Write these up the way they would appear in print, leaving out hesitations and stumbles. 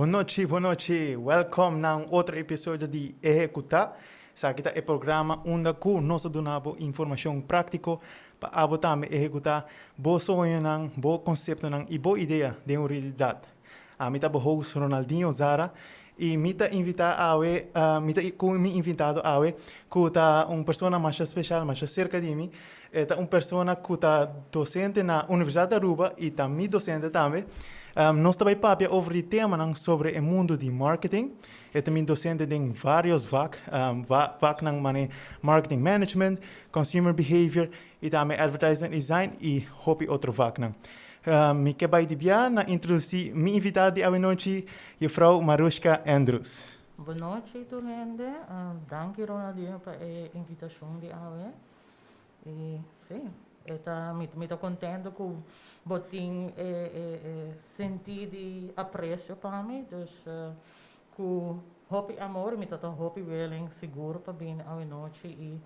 Bon nochi, bon nochi. Welcome na un otro episodio di Ehecuta. Esaki ta e programa unda cu nos ta duna bo informacion practico pa abo tambe ehecuta bo soñonan, bo conceptonan y bo idea den un realidad. Ami ta bo host Ronaldinho Zara y mi ta invita awe, mi ta cu mi invitado awe cu ta un persona masha special, masha cerca di mi. E ta un persona cu ta docente na Universidad di Aruba y ta mi docente tambe. Nos ta bay papia over di temanan sobre e mundo di marketing. E ta mi docente den varios vak, vaknan mane marketing management, consumer behavior y tambe advertising design y hopi otro vaknan. Mi ke bay di bia na introduci mi invitado di awenochi, Juffrouw Marushka Andrews. Bon nochi tur hende. Danki Ronaldinho pa e invitacion di awe. Y si, e ta, mi, mi ta contento cu bo tin e, e, e senti di aprecio pa mi, dus cu hopi amor mi ta ta hopi willing sigur pa bini awe nochi y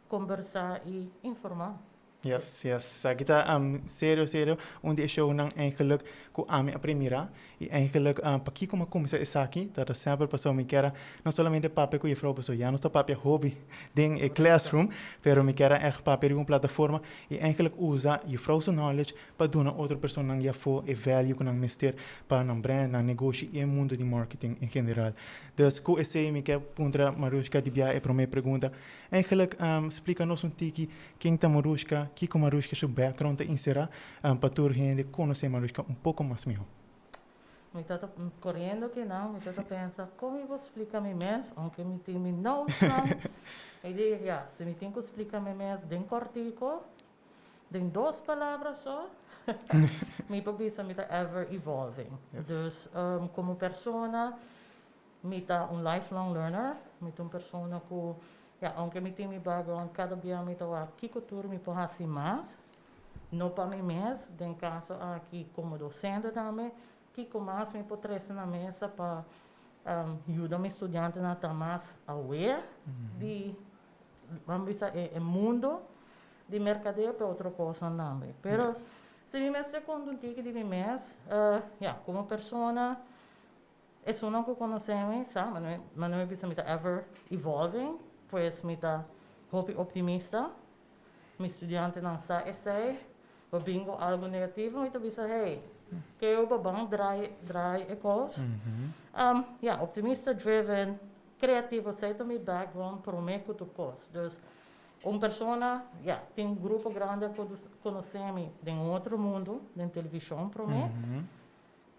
combersa y informa. Yes. Esaki ta serio, serio un di e shownan eigenlijk cu ami a premira. Y eigenlijk pakico mi a cuminsa esaki ta ta semper pasobra mi kier a no solamente papia cu juffrouw pasobra ya nos ta papia hopi den e classroom, pero mi kier a echt papia riba un plataforma y eigenlijk usa juffrouw su knowledge pa duna otro personanan di afo e value cu nan mester pa nan brand, nan negoshi y e mundo di marketing en general. Dus cu esey mi kier puntra Marushka di bia e prome pregunta. Eigenlijk splica nos un tiki ken ta Marushka, kiko Marushka su background ta insera pa tur hende conoce Marushka un poco mas miho. Mi ta ta coriendo kinan, mi ta ta pensa con mi por splica mi mes, aunke mi tin mi notesnan. Mi di, ya, si mi tin cu splica mi mes den cortico, den dos palabra so, mi por bisa mi ta ever evolving. Dus como persona, Mi ta un lifelong learner, mi ta un persona ku, ya, aunke mi tin mi background, kada bia mi ta wak kiko tur mi por hasi mas, no pa mi mes, den kaso aki komo dosente tambe, kiko mas mi por trese na mesa pa yuda mi studiantenan ta mas aware di, ban bisa, e mundo di merkadeo pa otro kosnan tambe. Pero si mi mester konta un tiki di mi mes, ya, komo persona, Esunnan ku konosé mi sa, manera mi bisa mi ta ever evolving, pues mi ta hopi optimista. Mi studiantenan sa esei. Bo bin ku algu negativo mi ta bisa hey, keo bo ban draai draai e kos. Ya, optimista, driven, kreativo, esei ta mi background promé ku tur kos. Dus un persona, ya, tin un grupo grandi a konosé mi den un otro mundu, den televishon promé.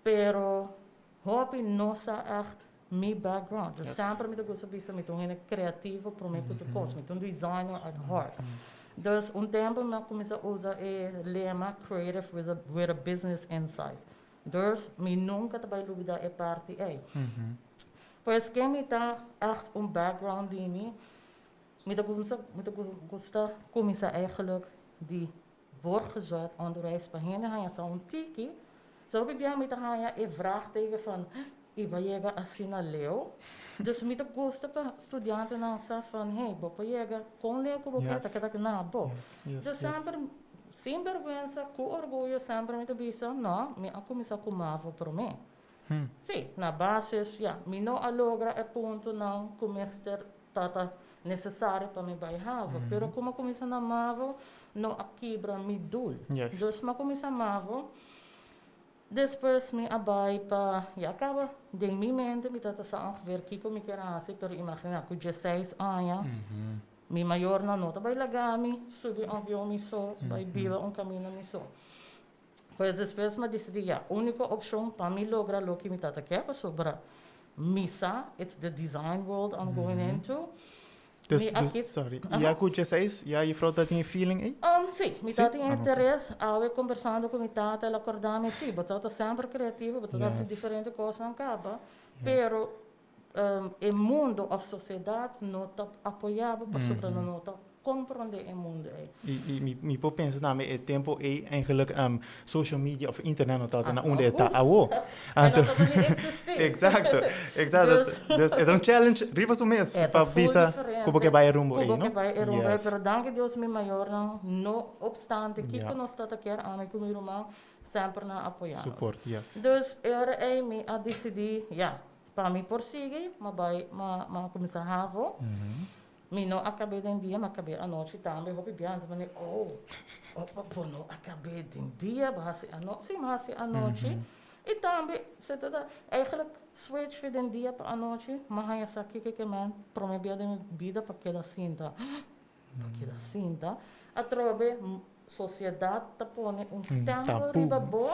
Pero hopi no sa echt mi background. Dus semper mi ta gusta bisa mi ta un hende creativo prome cu tur cos. Mi ta un designer at heart. Dus un tempo mi a cuminsa usa e lema creative with a with a business insight. Dus mi nunca ta bay lubida e parti ey. Pues ken mi ta echt un background di mi, mi ta cuminsa mi ta gusta cuminsa eigenlijk di Voortgezet onderwijs pa hende haña sa un tiki, so hopi bia mi ta haña e vraagteken van i bo a yega asina leu? Dus mi ta gusta pa studiantenan sa van hey, bo por yega kon leu ku bo ke, ta keda na bo. Dus semper sin bergwensa, ku orguyo semper mi ta bisa no, mi a kuminsá ku mavo promé. Sí, na basis, ya, mi no a logra e puntonan ku mester ta ta necesario pa mi bai havo, pero como a cuminsa na mavo no a kibra mi doel. Dus mi a cuminsa mavo, despues mi a bai pa, ya caba den mi mente mi tabata sa ongeveer kico mi kier haci, pero imagina cu dieseis aña mi mayornan no ta bai laga mi subi avion mi so, bai biba un camino mi so. Pues despues mi a dicidi ya, unico opcion pa mi logra loke mi tata kier pasobra mi sa it's the design world I'm going into. Dus, Mi a dus, kit- sorry. Aha. Ya cu 16, ya juffrouw ta tin e feeling ey? Sí, mi tata tin interes. Awe conversando cu mi tata, el a corda mi, sí, bo tata semper creativo, bo tata haci diferente cosnan caba, pero e mundo of sociedad no ta apoya bo pasobra nan no ta comprende e mundo ey. Y mi por pensa tambe e tempo ey eigenlijk social media of internet no tabata na unda e ta awo. E no tabata ni existi. Exacto, exacto. Dus e ta un challenge riba su mes pa bisa cu bo ke bay e rumbo ey, no? Cu bo ke bay e rumbo ey, pero danki Dios mi mayornan no obstante kico nos tata kier ami cu mi ruman. Semper nan a apoya nos. Support, yes. Dus e ora ey mi a dicidi, ya, pa mi por sigui, m'a bay, m'a cuminsa havo. Mi no a cab'é den dia, m'a cab'é anochi tambe. Hopi bia anto mane, oh, oh, bo no a cab'é den dia, bo haci anochi. Si, m'a haci anochi. Y tambe, se ta ta, eigenlijk switch for den dia pa anochi, m'a haya sa kico ke men prome bia den mi bida pa keda sinta. Pa keda sinta. Atrobe sociedad ta pone un stempel riba bo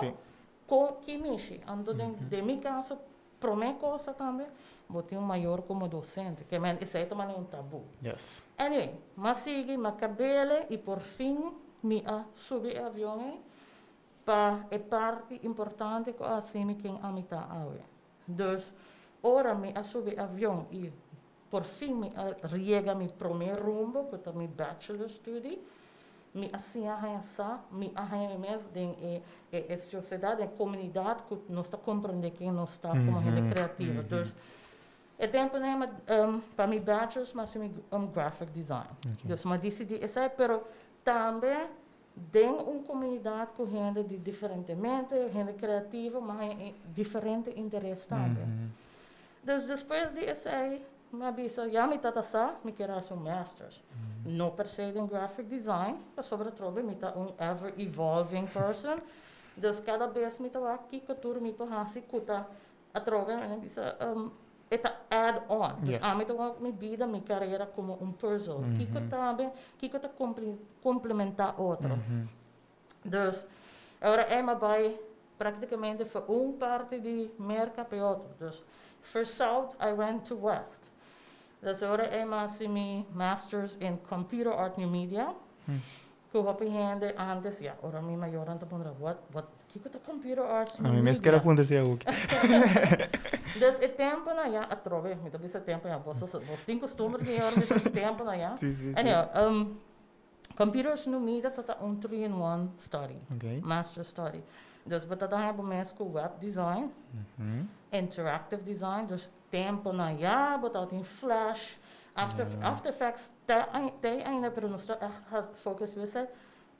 con ki mishi. Anto den mi caso prome cosa tambe bo tin un mayor como docente. Ke men esey ta mane un tabu. Anyway, m'a sigui, m'a cabele y por fin mi a subi e avion ey pa e parti importante cu a haci mi ken ami ta awe. Dus ora mi a subi e avion y por fin mi a riega mi prome rumbo cu ta mi bachelor studie. Mi a siña haña sa, mi a haña mi mes den e e sociedad, den e comunidad cu nos ta comprende ken nos ta como hende creativo. Dus e tempo n'e mi pa mi bachelors mi a haci mi graphic design. Dus mi a dicidi esai, pero tambe den un comunidad cu hende di diferente mente, hende creativo, mi a haña diferente interes tambe. Dus despues di esei mi a bisa, ya mi tata sa, mi kier hasi un masters. No per se den graphic design, pasobra atrobe mi ta un ever evolving person. Dus kada bes mi ta wak kiko tur mi por hasi ku ta atrobe mi a bisa e ta add on. Dus ami ta wak mi bida, mi karera komo un puzzel. Kiko tambe, kiko ta komplementá otro. Dus, ora ei mi a bai prácticamente for un parti di Merca pa e otro. Dus, for south I went to west. Dus ora ei mi a hasi mi masters in computer art new media, ku hopi hende antes, ya, ora mi mayornan ta puntra, what, what, kiko ta computer arts new Ami mes media? ker a puntra si awoki. Dus e temponan ya atrobe, mi ta bisa tempo ya, boso, boso tin costumber di ora bisa temponan ya. Si, si, si. Anyhow, Computers new media ta ta un three in one study, master study. Dus bo ta ta haña bo mes ku web design, interactive design, dus temponan ya bo tabatin flash, after after effects ta te ainda pero nos ta ègt focus riba esei,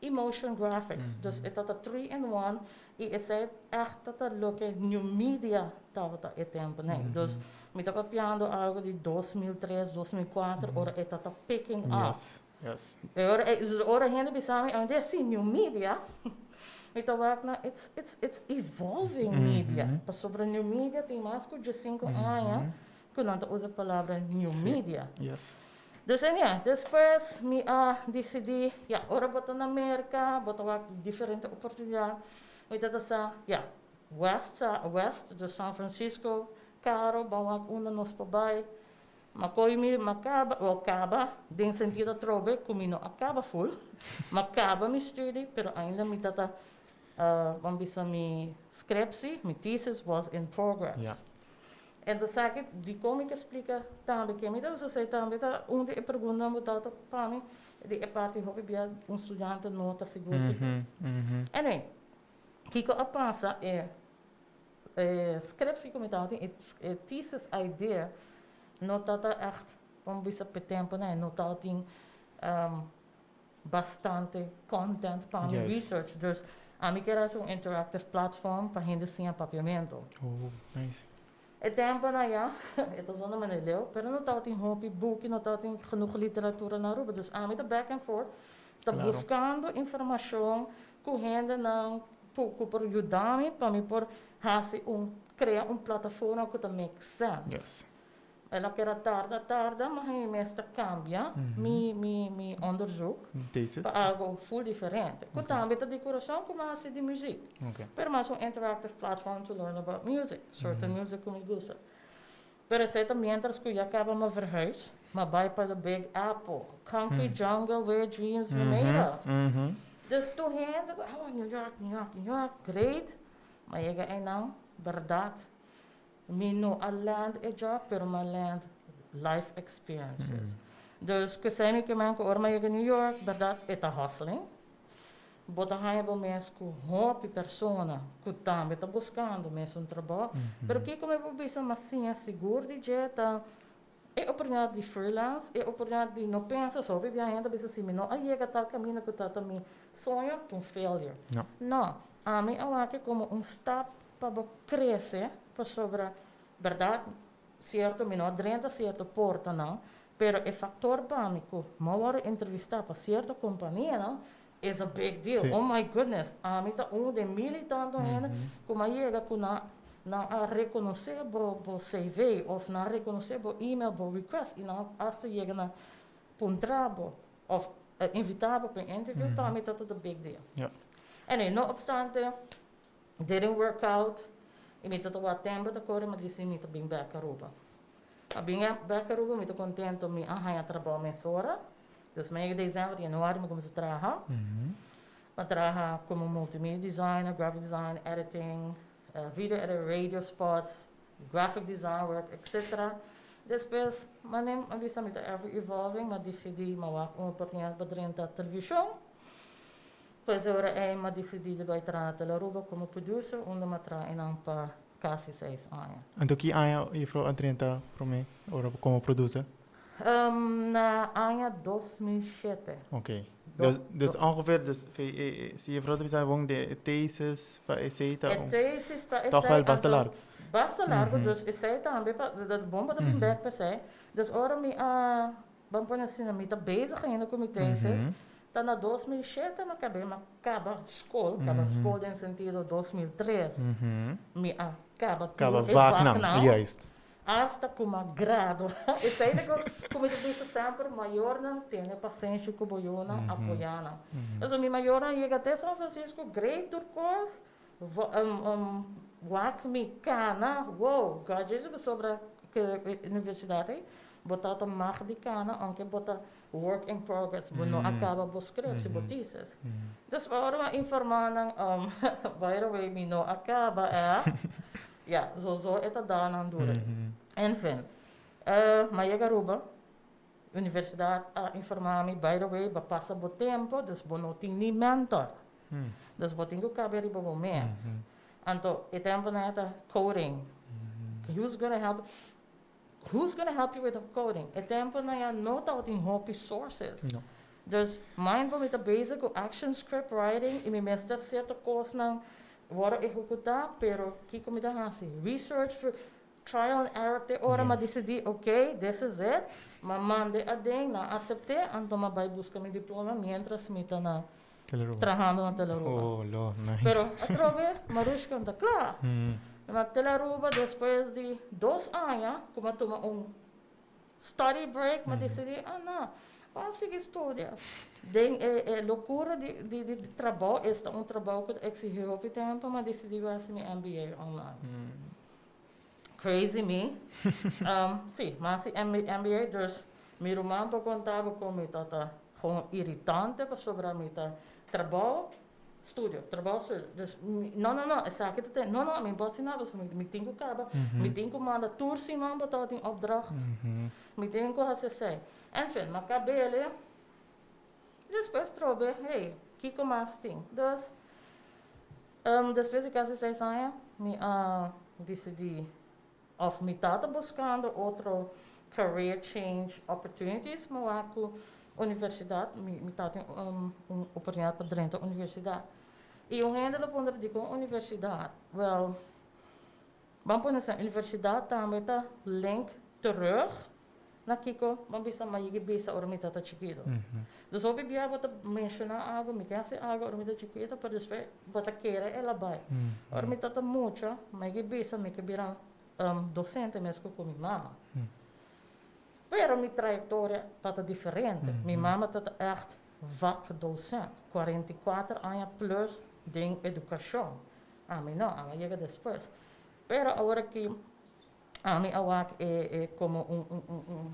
y motion graphics. Dus e ta ta three in one y esei ègt ta ta loke new media tabata e temponan ei. Dus mi ta papiando algo di 2003, 2004 ora e ta ta picking up. Yes. E ora e dus ora hende bisa mi aunde si new media mi ta wak na it's it's it's evolving media pasobra new media tin mas ku diesinko aña ku nan ta usa palabra new media. Yes. Dus en ya despues mi a disidi ya ora bo ta na Merka bo ta wak diferente oportunidat mi ta ta sa ya west sa west dus San Francisco karo ban wak unda nos por bai. Ma koe mi m'a kaba, o kaba, den sentido atrobe ku mi no a kaba ful. M'a kaba mi studi, pero ainda mi ta ta, ban bisa mi skrepsi, mi thesis was in progress. Enton esaki dikon mi ke splika tambe ke mi ta bisa tambe ta un di e preguntanan ku tabata pa mi di e parti hopi bia un studiante no ta sigur kiko. Anyway, kiko a pasa e E scriptie ku mi tabatin, e thesis idea no tabata ègt, kon bisa p'e temponan no tabatin bastante content pa mi research. Dus ami kier hasi un interactive platform pa hende siña papiamentu. Oh, nice. E temponan ya, e ta zona manera leu, pero no tabatin hopi buki, no tabatin genoeg literatura na Aruba. Dus ami ta back and forth, ta buskando informashon ku hendenan Ku por yuda mi pa mi por hasi un krea un plataforma ku ta make sense. Yes. El a keda tarda tarda ma mi mes ta kambia mi mi mi onderzoek Thesis. pa algo full diferente. Ku tambe ta di kurason ku mi a hasi di muziek. Okay. Pero mas un interactive platform to learn about music, soorten music ku mi gusta. Pero esei ta mientras ku ya kaba mi verhuis, mi a bai pa the Big Apple, concrete jungle where dreams were made of. Dus tur hende ku, oh New York, New York, New York, great. Mi a yega einan, bèrdat, mi no a land e job, pero mi a land life experiences. Dus ku esei mi ke men ku ora mi a yega New York, bèrdat, e ta hustling. Bo ta haña bo mes ku hopi persona ku tambe ta buskando mesun trabou. Pero kiko mi por bisa mas siña sigur di dje ta e oportunidat di freelance, e oportunidat di no pensa so hopi bia hende ta bisa si mi no a yega tal kaminda ku ta ta mi soño ta un failure. No. Ami a wak e komo un stap pa bo krese pasobra bèrdat sierto mi no a drenta sierto portanan, pero e faktor pa mi ku mi a wòrdu entrevistá pa sierto kompanianan is a big deal. Oh my goodness, ami ta un den mil i tantu hende ku mi a yega ku nan nan a rekonosé bo bo CV òf nan a rekonosé bo email, bo request i nan a hasta yega na puntra bo òf invitá bo pa un interview, pa mi ta ta big deal. Anyway, no obstante, didn't work out i mi ta ta wak tempu ta kore, mi a disi mi ta bin bèk Aruba. A bin bèk Aruba mi ta kontento mi a haña trabou mesora. Dus medio december, januari mi kuminsá traha. Mi a traha komo multimedia designer, graphic design, editing, video editor, radio spots, graphic design work, etcetera. Despues mane mi a bisa mi ta ever evolving, mi a disidí mi a wak un oportunidat pa drenta televishon. Pues e ora ei mi a disidí di bai traha na Telearuba komo producer unda mi a traha einan pa kasi seis aña. Anto ki aña juffrouw a drenta promé ora komo producer? Na aña 2007. Ok. Dus, dus ongeveer, dus si juffrouw ta bisa bon de thesis pa esei ta E thesis pa esei toch wel basta largu. Basta largu, dus esei tambe pa, dat bon pa ta bin bek pa esei. Dus ora mi a, ban pone asina, mi ta bezig ainda ku mi thesis, ta na 2007 mi a kab'é, mi a kaba skol, kaba skol den sentido 2003 mi a kaba tur e vaknan. Juist. Asta ku m'a gradua. Esei ta ku mi ta bisa semper, mayornan tene pasenshi ku bo yunan, apoyá nan. Pasobra mi mayornan a yega te San Francisco, great tur kos, wak mi kana, wow, graduation pasobra ku e universidat ei, bo tabata mag di kana aunke bo ta work in progress, bo no a kaba bo scriptie, bo thesis. Dus ora mi a informá nan, by the way mi no a kaba ègt. Ya, zo zo e ta da nan dure. Enfin, m'a yega Aruba, universidad a informa mi, by the way, bo pasa bo tempo, dus bo no tin ni mentor. Dus bo tin cu cabe riba bo mes. Anto, e temponan e ta coding. Who's gonna help, who's gonna help you with the coding? E temponan ya no tabatin hopi sources. Dus, mind bo mi ta bezig cu action script writing y mi mester cierto cosnan Wòrdu ehekutá, pero kiko mi ta hasi? Research, trial and error te ora m'a disidí, ok, this is it, m'a mand'e aden, nan a asept'é, anto m'a bai buska mi diploma miéntras mi ta na trahando na Telaruba. Oh, lo, nice. Pero atrobe Marushka no ta kla. Na Telaruba despues di dos aña ku m'a tuma un Study break, m'a disidí, ah no, ban sigui studia. Den e e lokura di di di trabou, esta un trabou ku ta eksigí hopi tempu, m'a disidí bai hasi mi MBA online. Crazy me. Sí, m'a hasi MBA, dus mi ruman por konta bo kon mi ta ta gewoon iritante pasobra mi ta trabou, Studio, trabou studio. Dus mi, no, no, no, esaki ta ten, no, no, mi no por hasi nada, pasobra mi, mi tin ku kaba, mi tin ku manda tur siman bo tabatin opdracht, mi tin ku hasi esei. Enfin, m'a kab'el, despues trobe, hey, kiko mas tin? Dus, despues di kasi seis aña, mi a disidí, òf mi tata buskando otro career change opportunities, mi wak ku universidat, mi mi tatin un un oportunidat pa drenta universidat. I un hende lo puntra dikon universidat? Wèl, ban pone asina, universidat tambe ta link terug na kiko bo a bisa mi a yega bisa ora mi tata chikitu. Dus hopi bia bo ta menshoná algu, mi ke hasi algu ora mi ta chikitu, pero despues bo ta kere el a bai. Ora mi tata mucha, mi a yega bisa mi ke bira dosente meskos ku mi mama. Pero mi trayektoria tata diferente. Mi mama tata ègt vakdosent, 44 aña plus den edukashon. Ami no, ami a yega despues. Pero awor aki ami a wak e e komo un un un un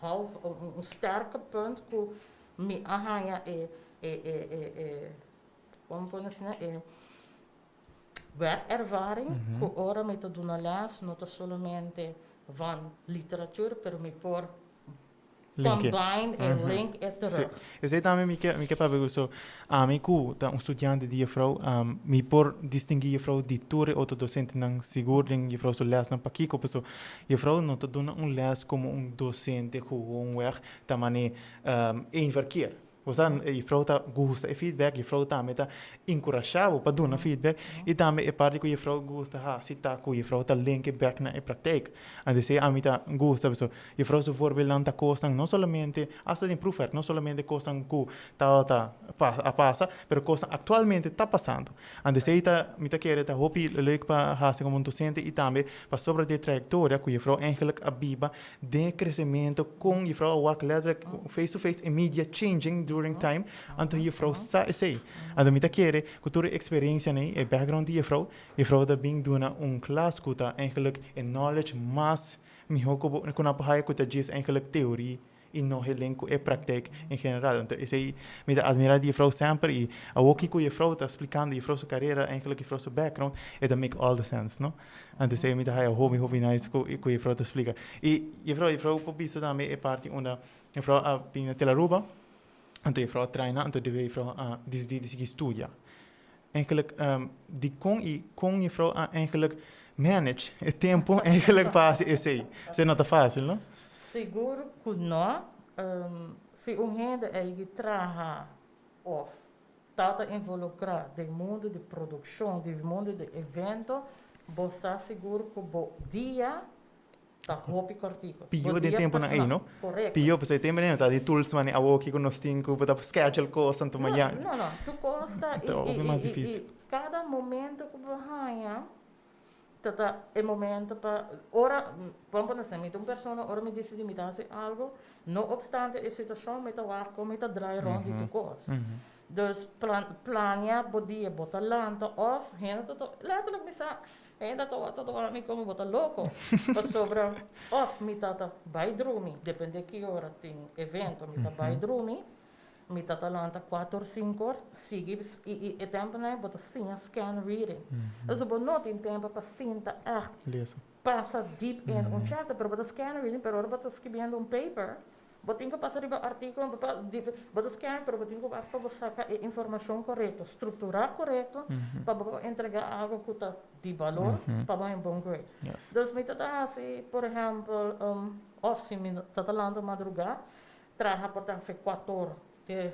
half un un sterke punt ku mi a haña e e e e e kon por asina e werkervaring ku ora mi ta duna les no ta solamente van literatuur pero mi por combine e link e terug. Sí, esei tambe mi ke mi ke papia ku so ami ku ta un studiante di juffrouw mi por distinguí juffrouw di tur e otro dosentenan sigur den juffrouw su lèsnan pakiko paso juffrouw no ta duna un lès komo un dosente gewoonweg ta manera één verkeer. Bo sa, e juffrouw ta gusta e feedback, juffrouw tambe ta enkurashá bo pa duna feedback i tambe e parti ku juffrouw gusta hasi ta ku juffrouw ta link e bèk na e praktijk. Anto esei ami ta gusta pasobra juffrouw su voorbeeldnan ta kosnan no solamente, asta den proefwerk, no solamente kosnan ku tabata a pasa, pero kosnan aktualmente ta pasando. Anto esei ta, mi ta kere ta hopi leuk pa hasi komo un dosente i tambe pasobra di e trayektoria ku juffrouw eigenlijk a biba Den e crecemento con juffrouw a wak letterlijk face to face e media changing during time, anto juffrouw sa esey. Anto mi ta kere cu tur e experiencianan ey, e background di juffrouw, juffrouw ta bin duna un klas cu ta eigenlijk e knowledge mas miho cu bo cu nan por haya cu ta djis eigenlijk theorie y no helen cu e praktijk en general. Anto esey mi ta admira di juffrouw semper y awo kico juffrouw ta splicando, juffrouw su carera, eigenlijk juffrouw su background, e ta make all the sense, no? Antes ei mi ta haya hopi hopi nice ku ku juffrouw ta splika. I juffrouw, juffrouw por bisa tambe e parti unda juffrouw a bini na Telaruba, anto juffrouw a traina, anto debe juffrouw a disidí di sigui studia. Eigenlijk dikon i kon juffrouw a eigenlijk manage e tempo eigenlijk pa hasi esei? Esei no ta fásil, no? Sigur ku no. Si un hende a yegi traha òf Ta ta involucra den mundo di produccion, di mundo di evento, bo sa sigur cu bo dia ta hopi cortico. Bo Pio den dia temponan ei, personal. no? Correcto. Pio, pasobra e tempo ei no ta di tools manera awoki cu nos tin cu bo ta schedule cos anto No, mañan. no, no. Tur cos ta Ta hopi mas y, y, dificil. y cada momento cu bo haña Ta ta e momento pa ora, pon por esemplo, mi ta un persona ora mi dicidi mi ta haci algo, no obstante e situacion mi ta wak con mi ta draai rond di tur cos. Dus plan, plania bo dia, bo ta lanta of hende ta ta, letterlijk mi sa, hende ta ta ta wak mi como bo ta loco, pasobra of mi ta ta bay drumi, depende ki ora tin evento, mi ta bay drumi, Mi ta ta lanta kuater or sinku or, sigui i i e temponan ei bo ta siña scan reading. Dus bo no tin tempo pa sinta ègt Lesa. pasa deep in un chapter, pero bo ta scan reading, pero ora bo ta skibiendo un paper, bo tin ku pasa riba artíkulo, bo ta bo ta scan pero bo tin ku wak pa bo saka e informashon korekto, strukturá korekto pa bo por entregá algu ku ta di balor pa bo haña un bon grade. Dus mi ta ta hasi, por ehèmpel, òf si mi ta ta lanta madrugá, Traha por ta fe kuator te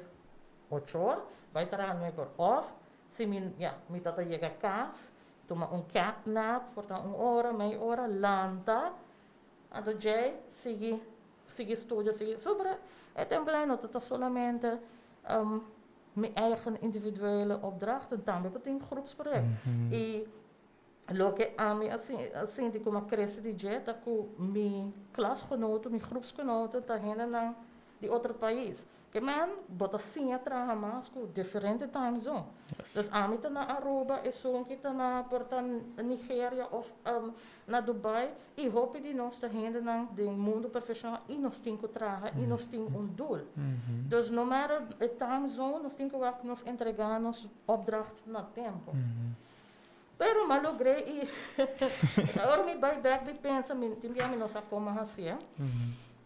ochor, bai traha nuebe or. Of si mi, ya, mi ta ta yega kas, tuma un cat nap por ta un ora, mei ora, lanta, anto djei sigui, sigui studia, sigui, sobre e tempo no ta ta solamente mi eigen individuele opdrachten, tambe bo tin groepsproject. I Loke ami a sinti ku mi a krese di dje ta ku mi klasgenoten, mi groepsgenoten ta hendenan di otro pais. Ke men bo ta siña traha mas ku diferente time zone. Dus ami ta na Aruba, esun ki ta na por ta Nigeria of na Dubai i hopi di nos ta hendenan den mundu profeshonal i nos tin ku traha i nos tin un doel. Dus no matter e time zone nos tin ku wak nos entrega nos opdracht na tempo. Pero m'a logr'é i ora mi bai bek di pensa mi tin bia mi no sa kon m'a hasié.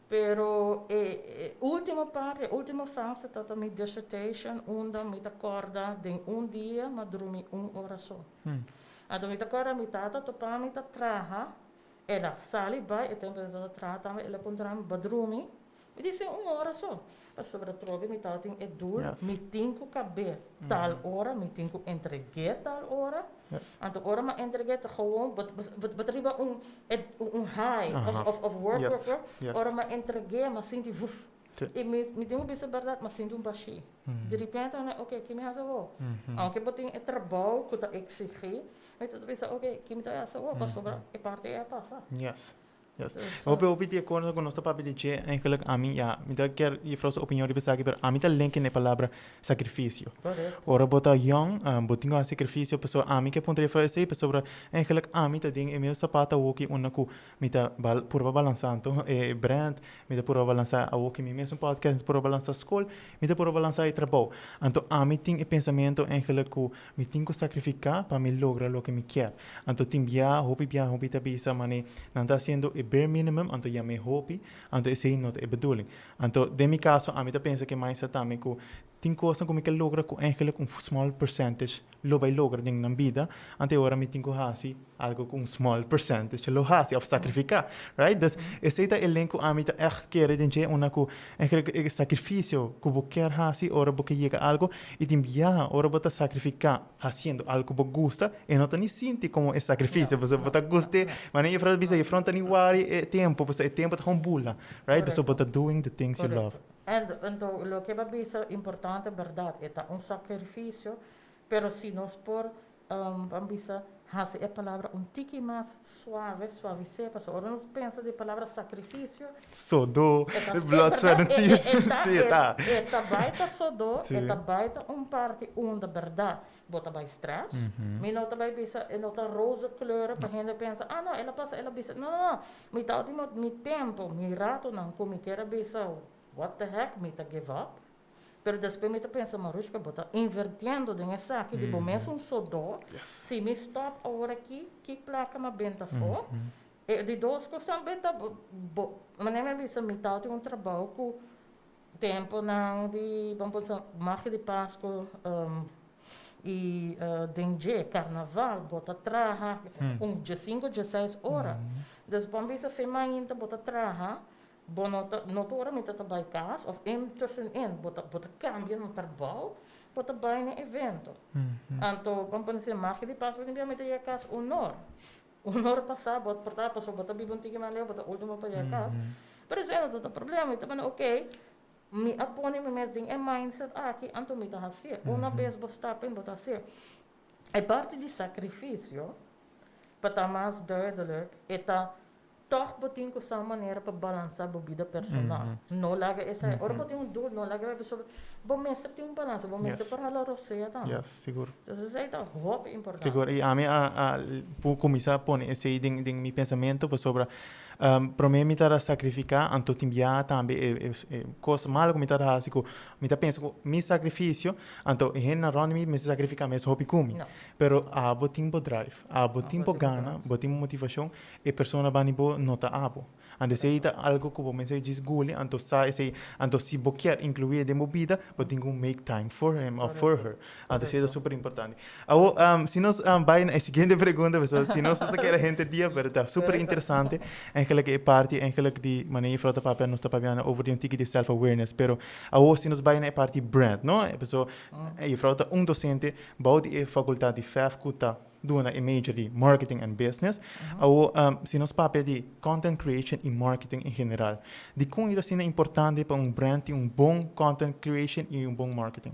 Pero e e ultimo parti, e ultimo fase ta ta mi dissertation unda mi ta kòrda den un dia m'a drumi un ora so. Anto mi ta kòrda mi tata topa mi ta traha, el a sali bai, e tempu el tabata traha tambe, el a puntra mi, bo drumi? Mi di si un ora so, pasobra atrobe mi tabatin e doel, mi tin ku kab'é tal ora, mi tin ku entreg'é tal ora. Anto ora mi a entreg'é ta gewoon, bo bo ta riba un un high of of work work work, ora mi a entreg'é mi a sinti vuf, i mi mi tin ku bisa bèrdat mi a sinti un bashí. Diripente mi a oke ki mi hasi awor? Aunke bo tin e trabou ku ta eksigí, mi ta bisa oke ki mi ta hasi awor pasobra e parti ei a pasa. Yes. Hopi hopi di e cosa cu nos ta papia di dje, eigenlijk ami, ya, mi ta kier juffrouw su opinion riba esaki, pero ami ta link na e palabra sacrificio. Correcto. Ora bo ta yong, bo tin cu haci sacrificio, pasobra ami ke puntra juffrouw esey, pasobra eigenlijk ami ta den e medio sapato awoki unda cu mi ta bal purba balansa anto e brand, mi ta purba balansa awoki mi mesun podcast, mi ta purba balansa school, mi ta purba balansa e trabou. Anto ami tin e pensamento eigenlijk cu Mi tin ku sakrifiká pa mi logra loke mi kier. Anto tin bia, hopi bia hopi ta bisa mane nan ta hasiendo e bare minimum, anto yam'é hopi, anto esei no ta e bedoeling. Anto den mi kaso ami ta pensa ke mindset tambe ku Tin kosnan ku mi ke logra ku eigenlijk un small percentage lo bai logra den nan bida, anto e ora mi tin ku hasi algo ku un small percentage lo hasi òf sakrifiká, right? Dus esei ta e link ku ami ta ègt kere den dje, una ku eigenlijk e sakrifisio ku bo kier hasi ora bo ke yega algo i tin biaha ora bo ta sakrifiká hasiendo algo ku bo gusta, e no ta ni sinti komo e sakrifisio, pasobra bo ta gust'é, manera juffrouw ta bisa, juffrouw no ta ni wari e tempu, pasobra e tempu ta gewoon bula, right? Pasobra bo ta doing the things you love. En anto loke bo a bisa importante berdad e ta un sacrificio pero si nos por ban bisa haci e palabra un tiki mas suave suavis'e pasobra ora nos pensa di e palabra sacrificio Sodó, blood, sweat and tears, si e ta. E ta bai ta sodó, e ta bai ta un parti unda berdad bo ta bai stress, mi no ta bai bisa e no ta roze kleuren pa hende pensa ah no el a pasa el a bisa no no no Mi ta di mi tempo, mi ratonan cu mi kier a bisa what the heck, mi ta give up. Pero despues mi ta pensa, Marushka, bo ta invertiendo den esaki di bo mesun sodó. Si mi stop awor aki, ki placa mi a benta afó? E di dos cos tambe ta bo, manera mi a bisa, mi ta tin un trabou cu Temponan di, ban por magia di Pasco y den dje carnaval bo ta traha un diesinco, dieseis ora. Dus ban bisa fe mainta bo ta traha, bo no ta, no tur ora mi ta ta bay cas of intussenin bo ta bo ta cambia na trabao, bo ta bay na evento. Anto ban por bisa magia di Pasco tin bia mi ta yega cas un or. Un ora pasá bo por ta pasobra bo ta biba un tiki mas leu, bo ta último pa yega kas. Pero esei no ta ta problema. Mi ta pone oké, mi a pone mi mes den e mindset aki, anto mi ta hasié. Una bes bo stap in, bo ta hasié. E parti di sakrifisio, pa ta mas duidelijk, e ta Tòg bo tin ku sa un manera pa balansá bo bida personal. No laga esei. Ora bo tin un doel, no laga esei pasobra bo mester tin un balansa, bo mester por hala rosea tambe. Yes, sigur. Entonces esei ta hopi importante. Sigur. I ami a a kuminsá pone esei den den mi pensamentu pasobra promé mi tabata sakrifiká anto tin biaha tambe e e kos malo ku mi tabata hasi ku mi ta pensa ku mi sakrifisio anto e hendenan rònt di mi mester sakrifiká mes hopi ku mi. Pero abo tin bo drive, abo tin bo gana, bo tin bo motivashon. E persona bani bo no ta abo. Anto esei ta algo ku bo mester djis guli, anto sa esei, anto si bo kier inkluí e den bo bida, bo tin ku make time for him of for her. Anto esei ta super importante. Awor, si nos bai na e siguiente pregunta, pasobra si nos ta keda henter dia, pero ta super interesante. Eigenlijk e parti eigenlijk di manera juffrouw ta papia, nos ta papiando over di un tiki di self awareness, pero awor si nos bai na e parti brand, no? Pasobra juffrouw ta un docente bou di e facultad di FEF ku ta duna e major di Marketing and Business. Awor, si nos papia di content creation y marketing en general, dikon e ta asina importante pa un brand tin un bon content creation y un bon marketing?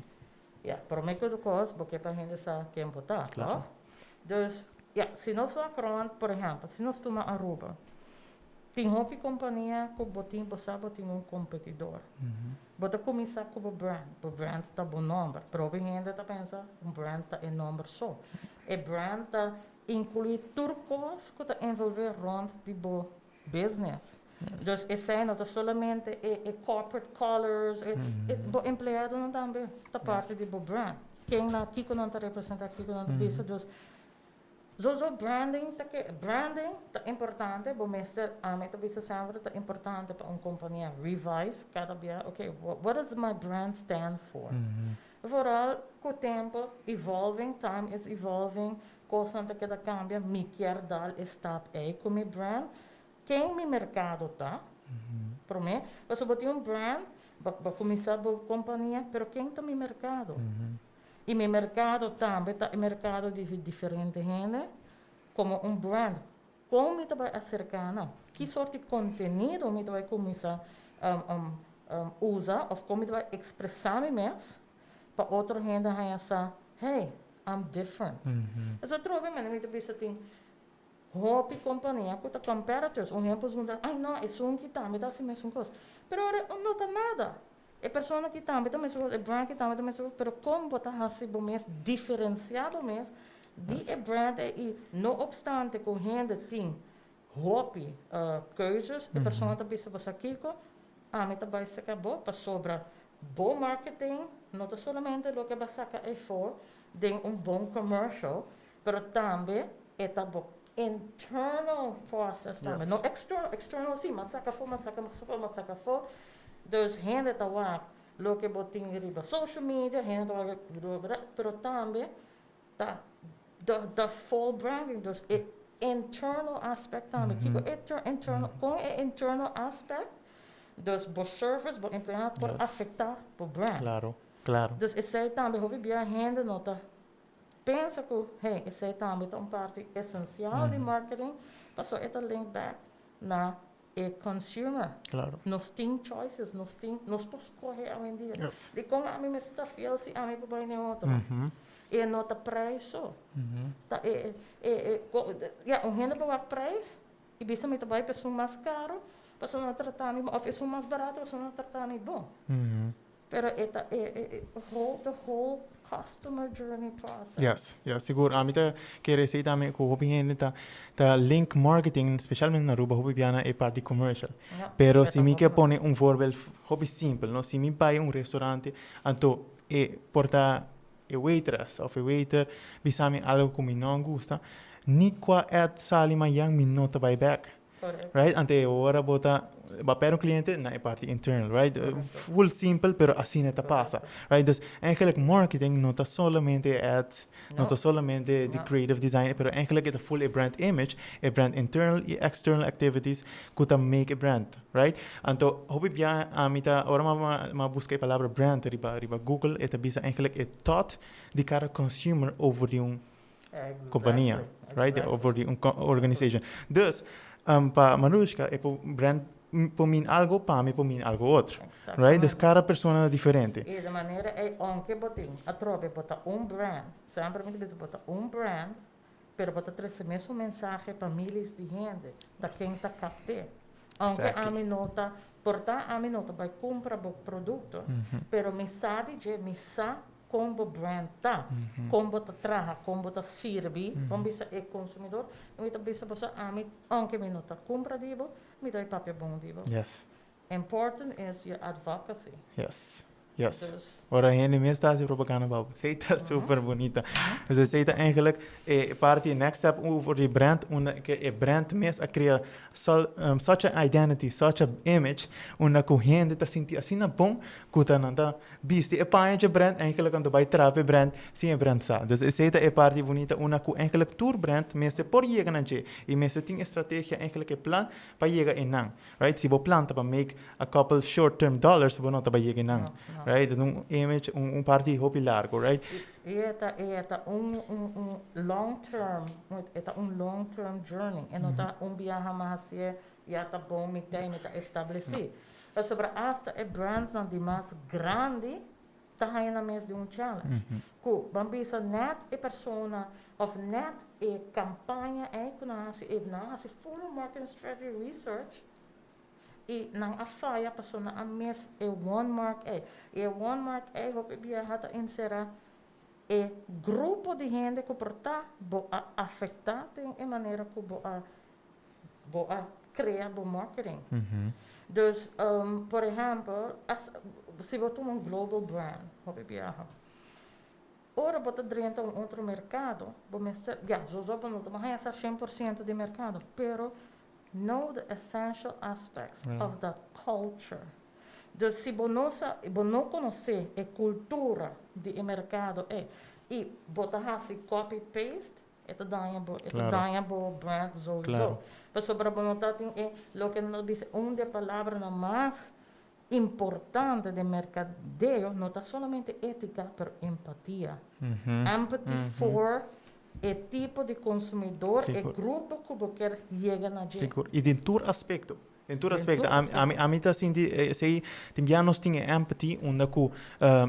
Ja, promé ku tur kos bo ke pa hende sa ken bo ta, tòg? Dus, ja, si nos wak rònt, por ehèmpel, si nos tuma Aruba, tin hopi kompania ku bo tin, bo sa bo tin un kompetidor. Bo ta kuminsá ku bo brand. Bo brand ta bo nòmber. Pero hopi hende ta pensa un brand ta e nòmber so. E brand ta inkluí tur kos ku ta envolvé rònt di bo business. Dus esei no ta solamente e e corporate colors, e e bo empleadonan tambe ta parti di bo brand. Ken nan, kiko nan ta representá, kiko nan ta bisa. Dus Zo zo branding ta ke branding ta importante bo mester ami ta bisa semper ta importante pa un kompania revise kada bia ok what does my brand stand for vooral ku tempo evolving time is evolving kosnan ta keda kambia mi kier dal e stap ei ku mi brand ken mi merkado ta prome pasobra bo tin un brand bo kuminsa bo kompania pero ken ta mi merkado. I mi merkado tambe ta e merkado di diferente hende, komo un brand. Kon mi ta bai aserká nan? Ki sort di kontenido mi ta bai kuminsá usa òf kon mi ta bai ekspresá mi mes pa otro hende haña sa, hey, I'm different. Pasobra atrobe manera mi ta bisa tin hopi kompania ku ta competitors. Un hende por puntra, ay no, esun ki tambe ta hasi mesun kos. Pero ora no ta nada. E persona ki tambe ta mesun kos, e brand ki tambe ta mesun kos, pero kon bo ta hasi bo mes diferensiá bo mes di e brand ei i no opstante ku hende tin hopi keuzes, e persona ta bisa bo sa kiko, ami ta bai saka bo pasobra bo marketing no ta solamente loke bo a saka eifor den un bon commercial, pero tambe e ta bo internal process tambe, no external, external si, m'a saka afó, m'a saka afó, m'a saka afó, Dus hende ta wak. Loke bo tin riba social media, hende ta, pero tambe ta the full branding, dus e internal aspect tambe. Kiko internal, kon e internal aspect, dus bo service, bo empleado por afektá bo brand. Claro, claro. Dus esei tambe, hopi bia hende no ta pensa ku, hey, esei tambe ta un parti esensial di marketing, paso e ta link back na e consumer. Nos tin choices, nos tin, nos por skohe awendia. Di kon ami mester ta fiel si ami por bai den otro? E no ta prijs so. Ta e, ya, un hende por wak prijs i bisa mi ta bai pa esun mas karo, pasobra nan ta trata mi bon, òf esun mas barato pasobra nan ta trata mi bon. Pero e ta e whole the whole customer journey process. Yes, sigur. Ami ta kere esei tambe ku hopi hende ta link marketing, specialmente na Aruba, hopi bia na e parti commercial. Pero si mi ke pone un voorbeeld hopi simpel, no? Si mi bai un restaurante, anto e por ta e waitress of e waiter bisa mi algo ku mi no gusta, ni kua ad sali mañan mi no ta bai bek. Right? Anto e ora bo ta bo a pèrdè un cliente na e parti internal, right? Full simpel, pero asina ta pasa, right? Dus eigenlijk marketing no ta solamente e ads, no ta solamente di creative design, pero eigenlijk e ta full e brand image, e brand internal i external activities ku ta make e brand, right? Anto hopi bia ami ta ora mi a buska e palabra brand riba Google e ta bisa eigenlijk e thought di kada consumer over di un kompania, right? Over di un organization. Dus, pa Marushka e por brand por mean algo, pa mi por mean algo otro. Right? Dus kada persona ta diferente. I di manera ei, aunke bo tin atrobe bo ta un brand, semper mi ta bisa bo ta un brand, pero bo ta trese mesun mensahe pa miles di hende, ta ken ta kapt'é. Aunke ami no ta, por ta ami no ta bai kumpra bo produkto, pero mi sa di dje, mi sa kon bo brand ta, kon bo ta traha, kon bo ta sirbi, bon bisa e konsumidor, i mi ta bisa bo sa ami, aunke mi no ta kumpra di bo, mi ta e papia bon di bo. Important is your advocacy. Yes. Dus. Ora hende mes ta hasi propaganda pa bo. Esei ta super bunita. Dus esei ta eigenlijk e parti next step over di brand unda ke e brand mes a krea such a identity, such a image unda ku hende ta sinti asina bon ku ta nan ta bisti e paña dje brand eigenlijk anto bai traha pa e brand sin e brand sa. Dus esei ta e parti bunita unda ku eigenlijk tur brand mester por yega na dje i mester tin e strategia eigenlijk e plan pa yega einan. Right? Si bo plan ta pa make a couple short term dollars bo no ta bai yega einan. Right? Ta un image, un parti hopi largo, right? I e ta un long term, e ta un long term journey. E no ta un biaha mas hasié, ya ta bon, mi ta mi ta establesí. Pasobra hasta e brandsnan di mas grandi ta haña nan mes den un challenge. Ku ban bisa nèt e persona òf nèt e kampaña ei ku nan hasi, e nan hasi full marketing strategy research i nan a faya pasobra nan a mis e one mark ei. I e one mark ei hopi biaha ta enserá e grupo di hende ku por ta bo a afektá den e manera ku bo a krea bo marketing. Dus, por ehèmpel, si bo tuma un global brand, hopi biaha, ora bo ta drenta un otro merkado, bo mester, ya, sowieso bo no ta haña sa 100% di merkado, pero know the essential aspects of that culture. Dus si bo no sa, bo no konosé e kultura di e merkado ei, i bo ta hasi copy paste, e ta daña bo, e ta daña bo brand sowieso. Pasobra bo no ta tin e, loke nos bisa, un di e palabranan mas importante den merkadeo no ta solamente étika, pero empatia. Empathy for e tipo di konsumidor, e grupo ku bo kier yega na dje. Sigur. I den tur aspekto. Den tur Den aspekto. tur aspekto. Ami ta sinti, esei, tin bia nos tin e empathy, unda ku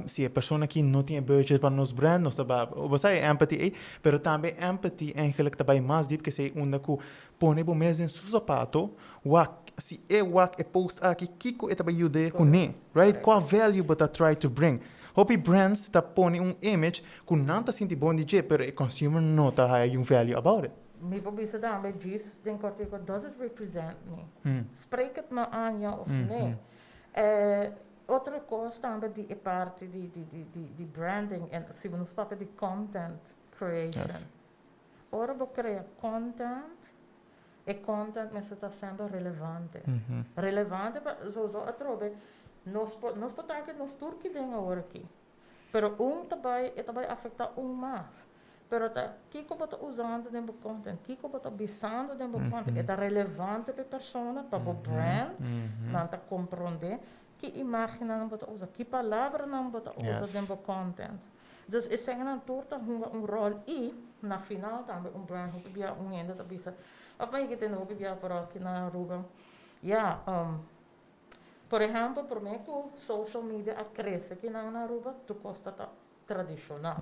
si e persona aki no tin e budget pa nos brand, nos ta ba, bo sa e empathy ei, pero tambe empathy eigenlijk ta bai mas diep ke esei, unda ku pone bo mes den su zapato, wak, si e wak e post aki, kiko e ta bai yud'é kuné, right? Kua value bo ta try to bring? Hopi brands ta pone un image ku nan ta sinti bon di dje, pero e consumer no ta haya un value about it. Mi por bisa tambe, djis den kòrtico, does it represent me? Spreek het me aan, ja of nee? Otro kos tambe di e parti di branding en si nos papia di content creation. Ora bo krea content, e content mester ta semper relevante. Relevante pa sowieso atrobe. Nos por nos por target nos tur ki den awor aki. Pero un ta bai e ta bai afecta un mas. Pero ta kiko bo ta usando den bo content, kiko bo ta bisando den bo content, e ta relevante pa e persona, pa bo brand, nan ta compronde ki imagennan bo ta usa, ki palabranan bo ta usa den bo content. Dus eseinan tur ta hunga un rol y na final tambe un brand hopi bia un hende ta bisa, of mi a tende hopi bia por aki na Aruba, ya, Por ehèmpel, promé ku social media a krese kinan na Aruba, tur kos ta ta tradishonal.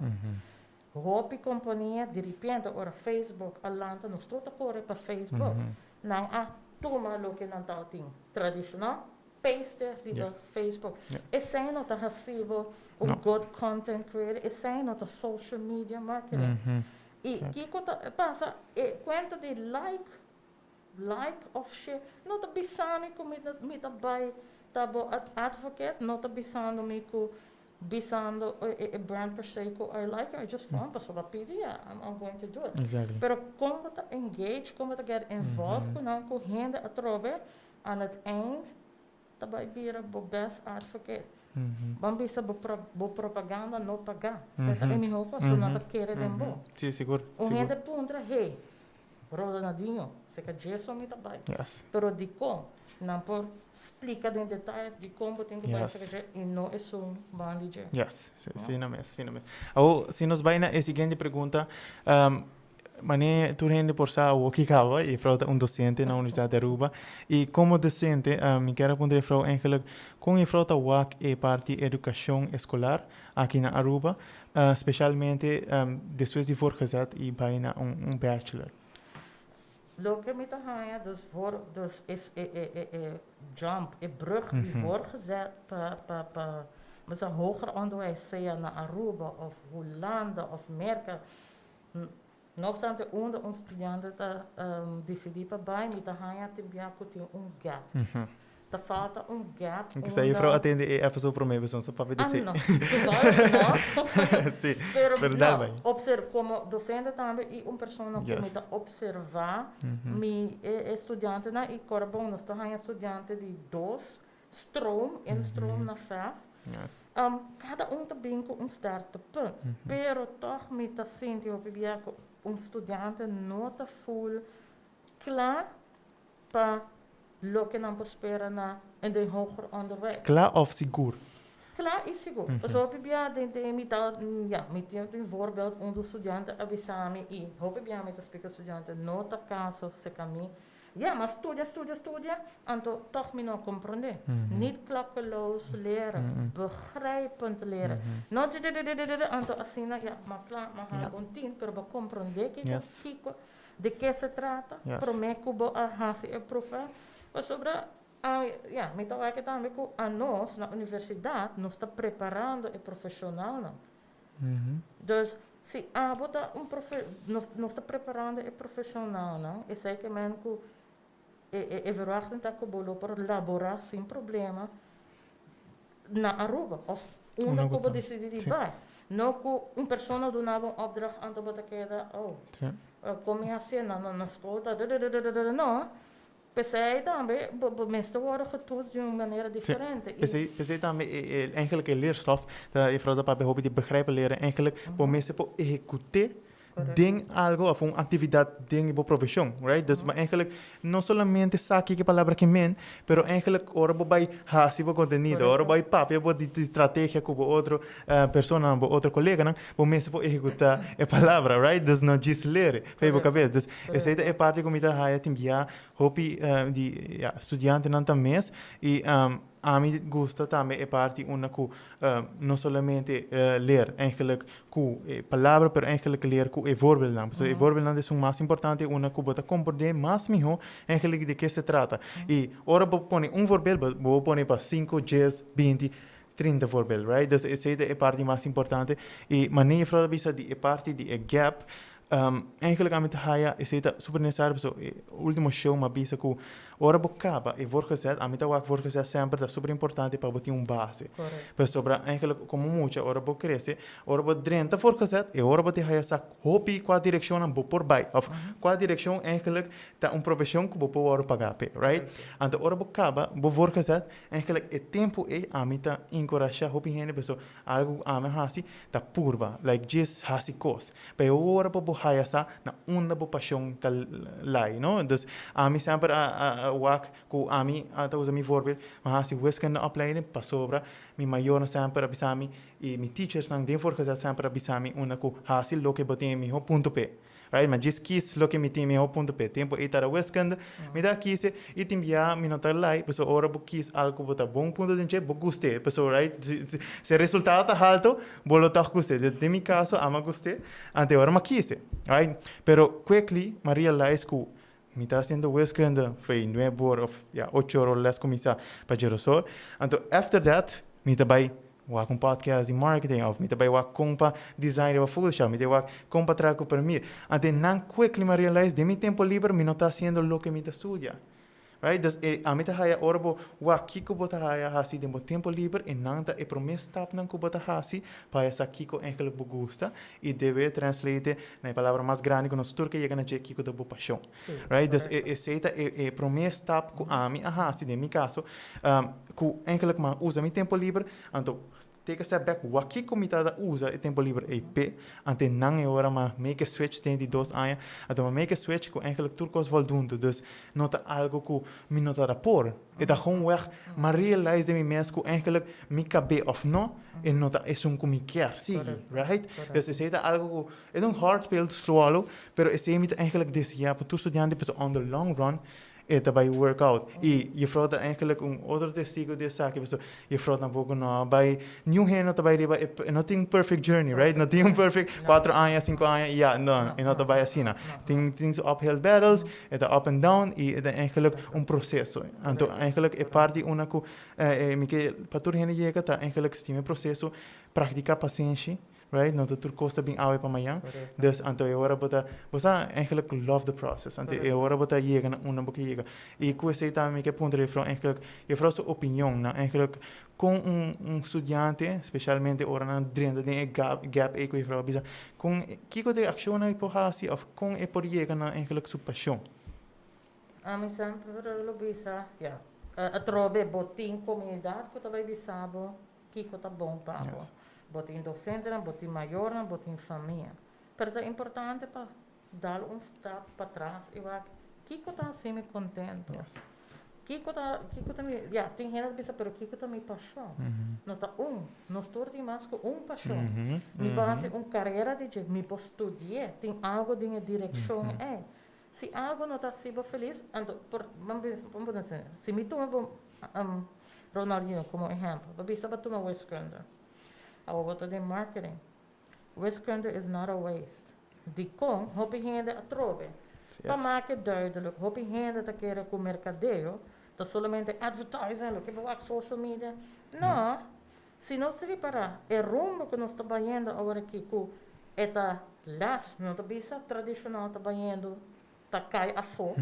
Hopi kompania diripiente ora Facebook a lanta, nos tur ta kore pa Facebook. Nan a tuma loke nan tabatin tradishonal, paste riba Facebook. Esei no ta hasi bo un good content creator, esei no ta social media marketing. I kiko ta pasa? E kuenta di like Like of share no ta bisa mi ku mi ta mi ta bai ta bo advocate, no ta bisando mi ku bisando e e brand per se ku I like I just want pasobra pidi ya I'm going to do it. Exactly. Pero kon bo ta engage, kon bo ta get involved ku nan ku hende atrobe aan het eind ta bai bira bo best advocate. Ban bisa bo bo propaganda no paga. Esei ta e miho kos ku nan ta kere den bo. Si, sigur. Un hende puntra, hey, Ronaldinho, seka djeso mi ta bai. Pero dikon? Nan por splika den detayes dikon bo tin ku bai seka dje i no esun ban di dje. Yes, asina mes, asina mes. Awor, si nos bai na e siguiente pregunta, Mane tur hende por sa awor ki kaba, e frou ta un docente na Universidad di Aruba. Y como docente, mi kier a puntra e frou eigenlijk, con e frou ta wak e parti educacion escolar aki na Aruba, specialmente despues di voortgezet y bay na un bachelor? Loke mi ta haña, dus voor, dus es e e e e jump, e brug di voortgezet pa pa pa, bo sa hoger onderwijs, sea na Aruba of Hulanda of Merca, No obstante unda un studiante ta disidí pa bai, mi ta haña tin bia ku tin un gap. Ta falta un gap unda. Kisa juffrouw atende e episode promé bes nos a papia di Ah esei. no, toevallig no. Sí, Pero pero dal no, bai. obser komo dosente tambe i un persona ku mi ta opservá mi e studiantenan i kòrda bon nos ta haña studiante di dos stroom, instroom na vèf. Kada un ta bin ku un sterktepunt, pero tòg mi ta sinti hopi bia ku un studiante no ta ful kla pa loke nan por spera na den hoger onderwijs. Kla òf sigur? Kla i sigur. Pasobra hopi bia den den mi ta, ya, mi tin un voorbeeld, un studiante a bisa mi i hopi bia mi ta splika studiante no ta kaso seka mi. Ja, ma studia, studia, studia, anto toch mi no a comprende. Niet klakkeloos leren, begrijpend leren. No didididididi, anto asina, ja, ma kla, ma haal un tien, pero bo comprende kiko, kiko, de ke se trata, prome ku bo a hasi e proef. Pasobra, ja, mi ta wak tambe ku anos na universidat nos ta preparando e profesionalnan. Dus, si abo ta un profe, nos, nos ta preparando e profesionalnan, esei ke men ku e, e, e verwachting ta ku bo lo por laborá sin problema na Aruba of unda ku bo disidí di bai. No ku un persona duna bo un opdracht anto bo ta keda, oh, kon mi hasié na, na skol ta dudududududud, no. P'esei tambe bo bo mester wòrdu getoets di un manera diferente. Sí, p'esei p'esei tambe e e eigenlijk e leerstof ta juffrouw ta papia hopi di begrijpen leren eigenlijk bo mester por ehekut'é den algo of un actividad den bo profesion, right? Dus ma eigenlijk no solamente sa kiko e palabra ke men, pero eigenlijk ora bo bai hasi bo contenido, ora bo bai papia bo di strategia ku bo otro personanan, bo otro coleganan, bo mester por ehekutá e palabra, right? Dus no djis lere. Fei bo kabes. Dus esei ta e parti ku mi ta haya tin bia hopi di ya studiantenan ta mes i ami gusta tambe e parti unda ku no solamente leer eigenlijk ku e palabra pero eigenlijk leer ku e voorbeeldnan. Pasobra e voorbeeldnan ta esun mas importante unda ku bo ta komprende mas miho eigenlijk di ke se trata. I ora bo pone un voorbeeld bo bo pone pa sinku, dies, binti, 30 voorbeeld, right? Dus esei ta e parti mas importante. I manera juffrouw ta bisa di e parti di e gap. Eigenlijk ami ta haya esei ta super necesario pasobra e ultimo show mi a bisa cu ora bo caba e voortgezet, ami ta wak voortgezet semper ta super importante pa bo tin un base. Pasobra eigenlijk como mucha ora bo crece, ora bo drenta voortgezet e ora bo tin haya sa hopi cua direccionnan bo por bay of cua direccion eigenlijk ta un profesion cu bo por worde paga p'e, right? Anto ora bo caba bo voortgezet eigenlijk e tempo ey ami ta encorasha hopi hende pasobra algo cu ami a haci ta purba, like djis haci cos. Pa e ora bo por haya sa na unda bo pasion ta lai, no? Dus ami semper a a wak cu ami a ta usa mi voorbeeld, mi a haci wiskunde opleiding pasobra mi mayornan semper a bisa mi y mi teachersnan den voortgezet semper a bisa mi unda cu haci loke bo tin e miho punto p'e. Right? Ma djis kies loke mi tin miho punto p'e. Tempo ei ta wiskunde, mi ta kies y tin bia mi no ta lai, pasobra ora bo kies algo cu bo ta bon punto den dje, bo gust'e. Pasobra, right, si e resultado ta halto, bo lo tog gust'e. Den mi caso, ami a gust'e, anto e ora mi a kies, right? Pero quickly mi a realize cu mi ta haciendo wiskunde fei nuebe or of ya ocho or ora les cuminsa pa djeros or. Anto after that mi ta bay wak un podcast di marketing of mi ta bay wak con pa design riba Photoshop, mi ta bay wak con pa traha cu Premiere. Anto nan quickly mi a realize den mi tempo liber mi no ta haciendo loke mi ta studia. Right? Dus e ami ta haya ora bo wak kiko bo ta haya hasi den bo tempo liber e nan ta e prome stapnan ku bo ta hasi pa haya sa kiko eigenlijk bo gusta i debe translate na e palabra mas grandi ku nos tur ke yega na dje kiko ta bo pashon. Right? Dus e esei ta e e prome stap ku ami a hasi den mi kaso ku eigenlijk mi a usa mi tempo liber anto Take a step back, wak kiko mi ta usa e tempo liber ei p'e? Ante nan e ora m'a make e switch den di dos aña, anto m'a make e switch ku eigenlijk tur kos voldoende, dus no ta algo ku mi no ta por. E ta gewoon weg, m'a realize den mi mes ku eigenlijk mi kab'é of no, e no ta esun ku mi kier sigui, right? Dus esei ta algo ku, e ta un hard pill to swallow, pero esei mi ta eigenlijk desea pa tur studiante pasobra on the long run E ta bai work out. I juffrouw ta eigenlijk un otro testigo di esaki, pasobra juffrouw tampoco no a bai, niun hende no ta bai riba e, no tin un perfect journey, right? No tin un perfect cuatro aña, cinco aña, ya, no, e no ta bai asina. Tin, tin su uphill battles, e ta up and down, i e ta eigenlijk un proceso. Anto eigenlijk e parti una cu mi ke pa tur hende yega ta eigenlijk stima e proceso, practica pasenshi, Right? No ta tur cos ta bin awe pa mañan. Dus anto e ora bo ta, bo sa eigenlijk love the process. Anto e ora bo ta yega na unda bo ke yega. I ku esei tambe mi ke puntra juffrouw eigenlijk, juffrouw su opinion na eigenlijk kon un un studiante, specialmente ora nan drenta den e gap gap ei ku juffrouw a bisa, kon kiko ta e akshonnan e por hasi of kon e por yega na eigenlijk su pashon? Ami semper lo bisa, ya, atrobe bo tin komunidat ku ta bai bisa bo Kiko ta bon pa bo? Bo tin dosentenan, bo tin mayornan, bo tin famia. Pero ta importante pa dal un stap patras i wak kiko ta hasi mi kontento? Kiko ta, kiko ta mi, ya, tin hende ta bisa pero kiko ta mi pashon? No ta un, nos tur tin mas ku un pashon. Mi por hasi un karera di dje, mi por studi'é, tin algu den e direkshon ei. Si algu no ta hasi bo felis, anto por, ban bisa, ban pone asina, si mi tuma bo Ronaldinho como ehempel, bo bisa bo tuma wiskunde, awor bo ta den marketing, wiskunde is not a waste. Dikon hopi hende atrobe? Pa make duidelijk, hopi hende ta kere ku merkadeo ta solamente advertising, loke bo wak social media. No, si nos ripara e rumbo ku nos ta bayendo awor aki ku e ta les, no ta bisa tradishonal ta bayendo ta kai afó,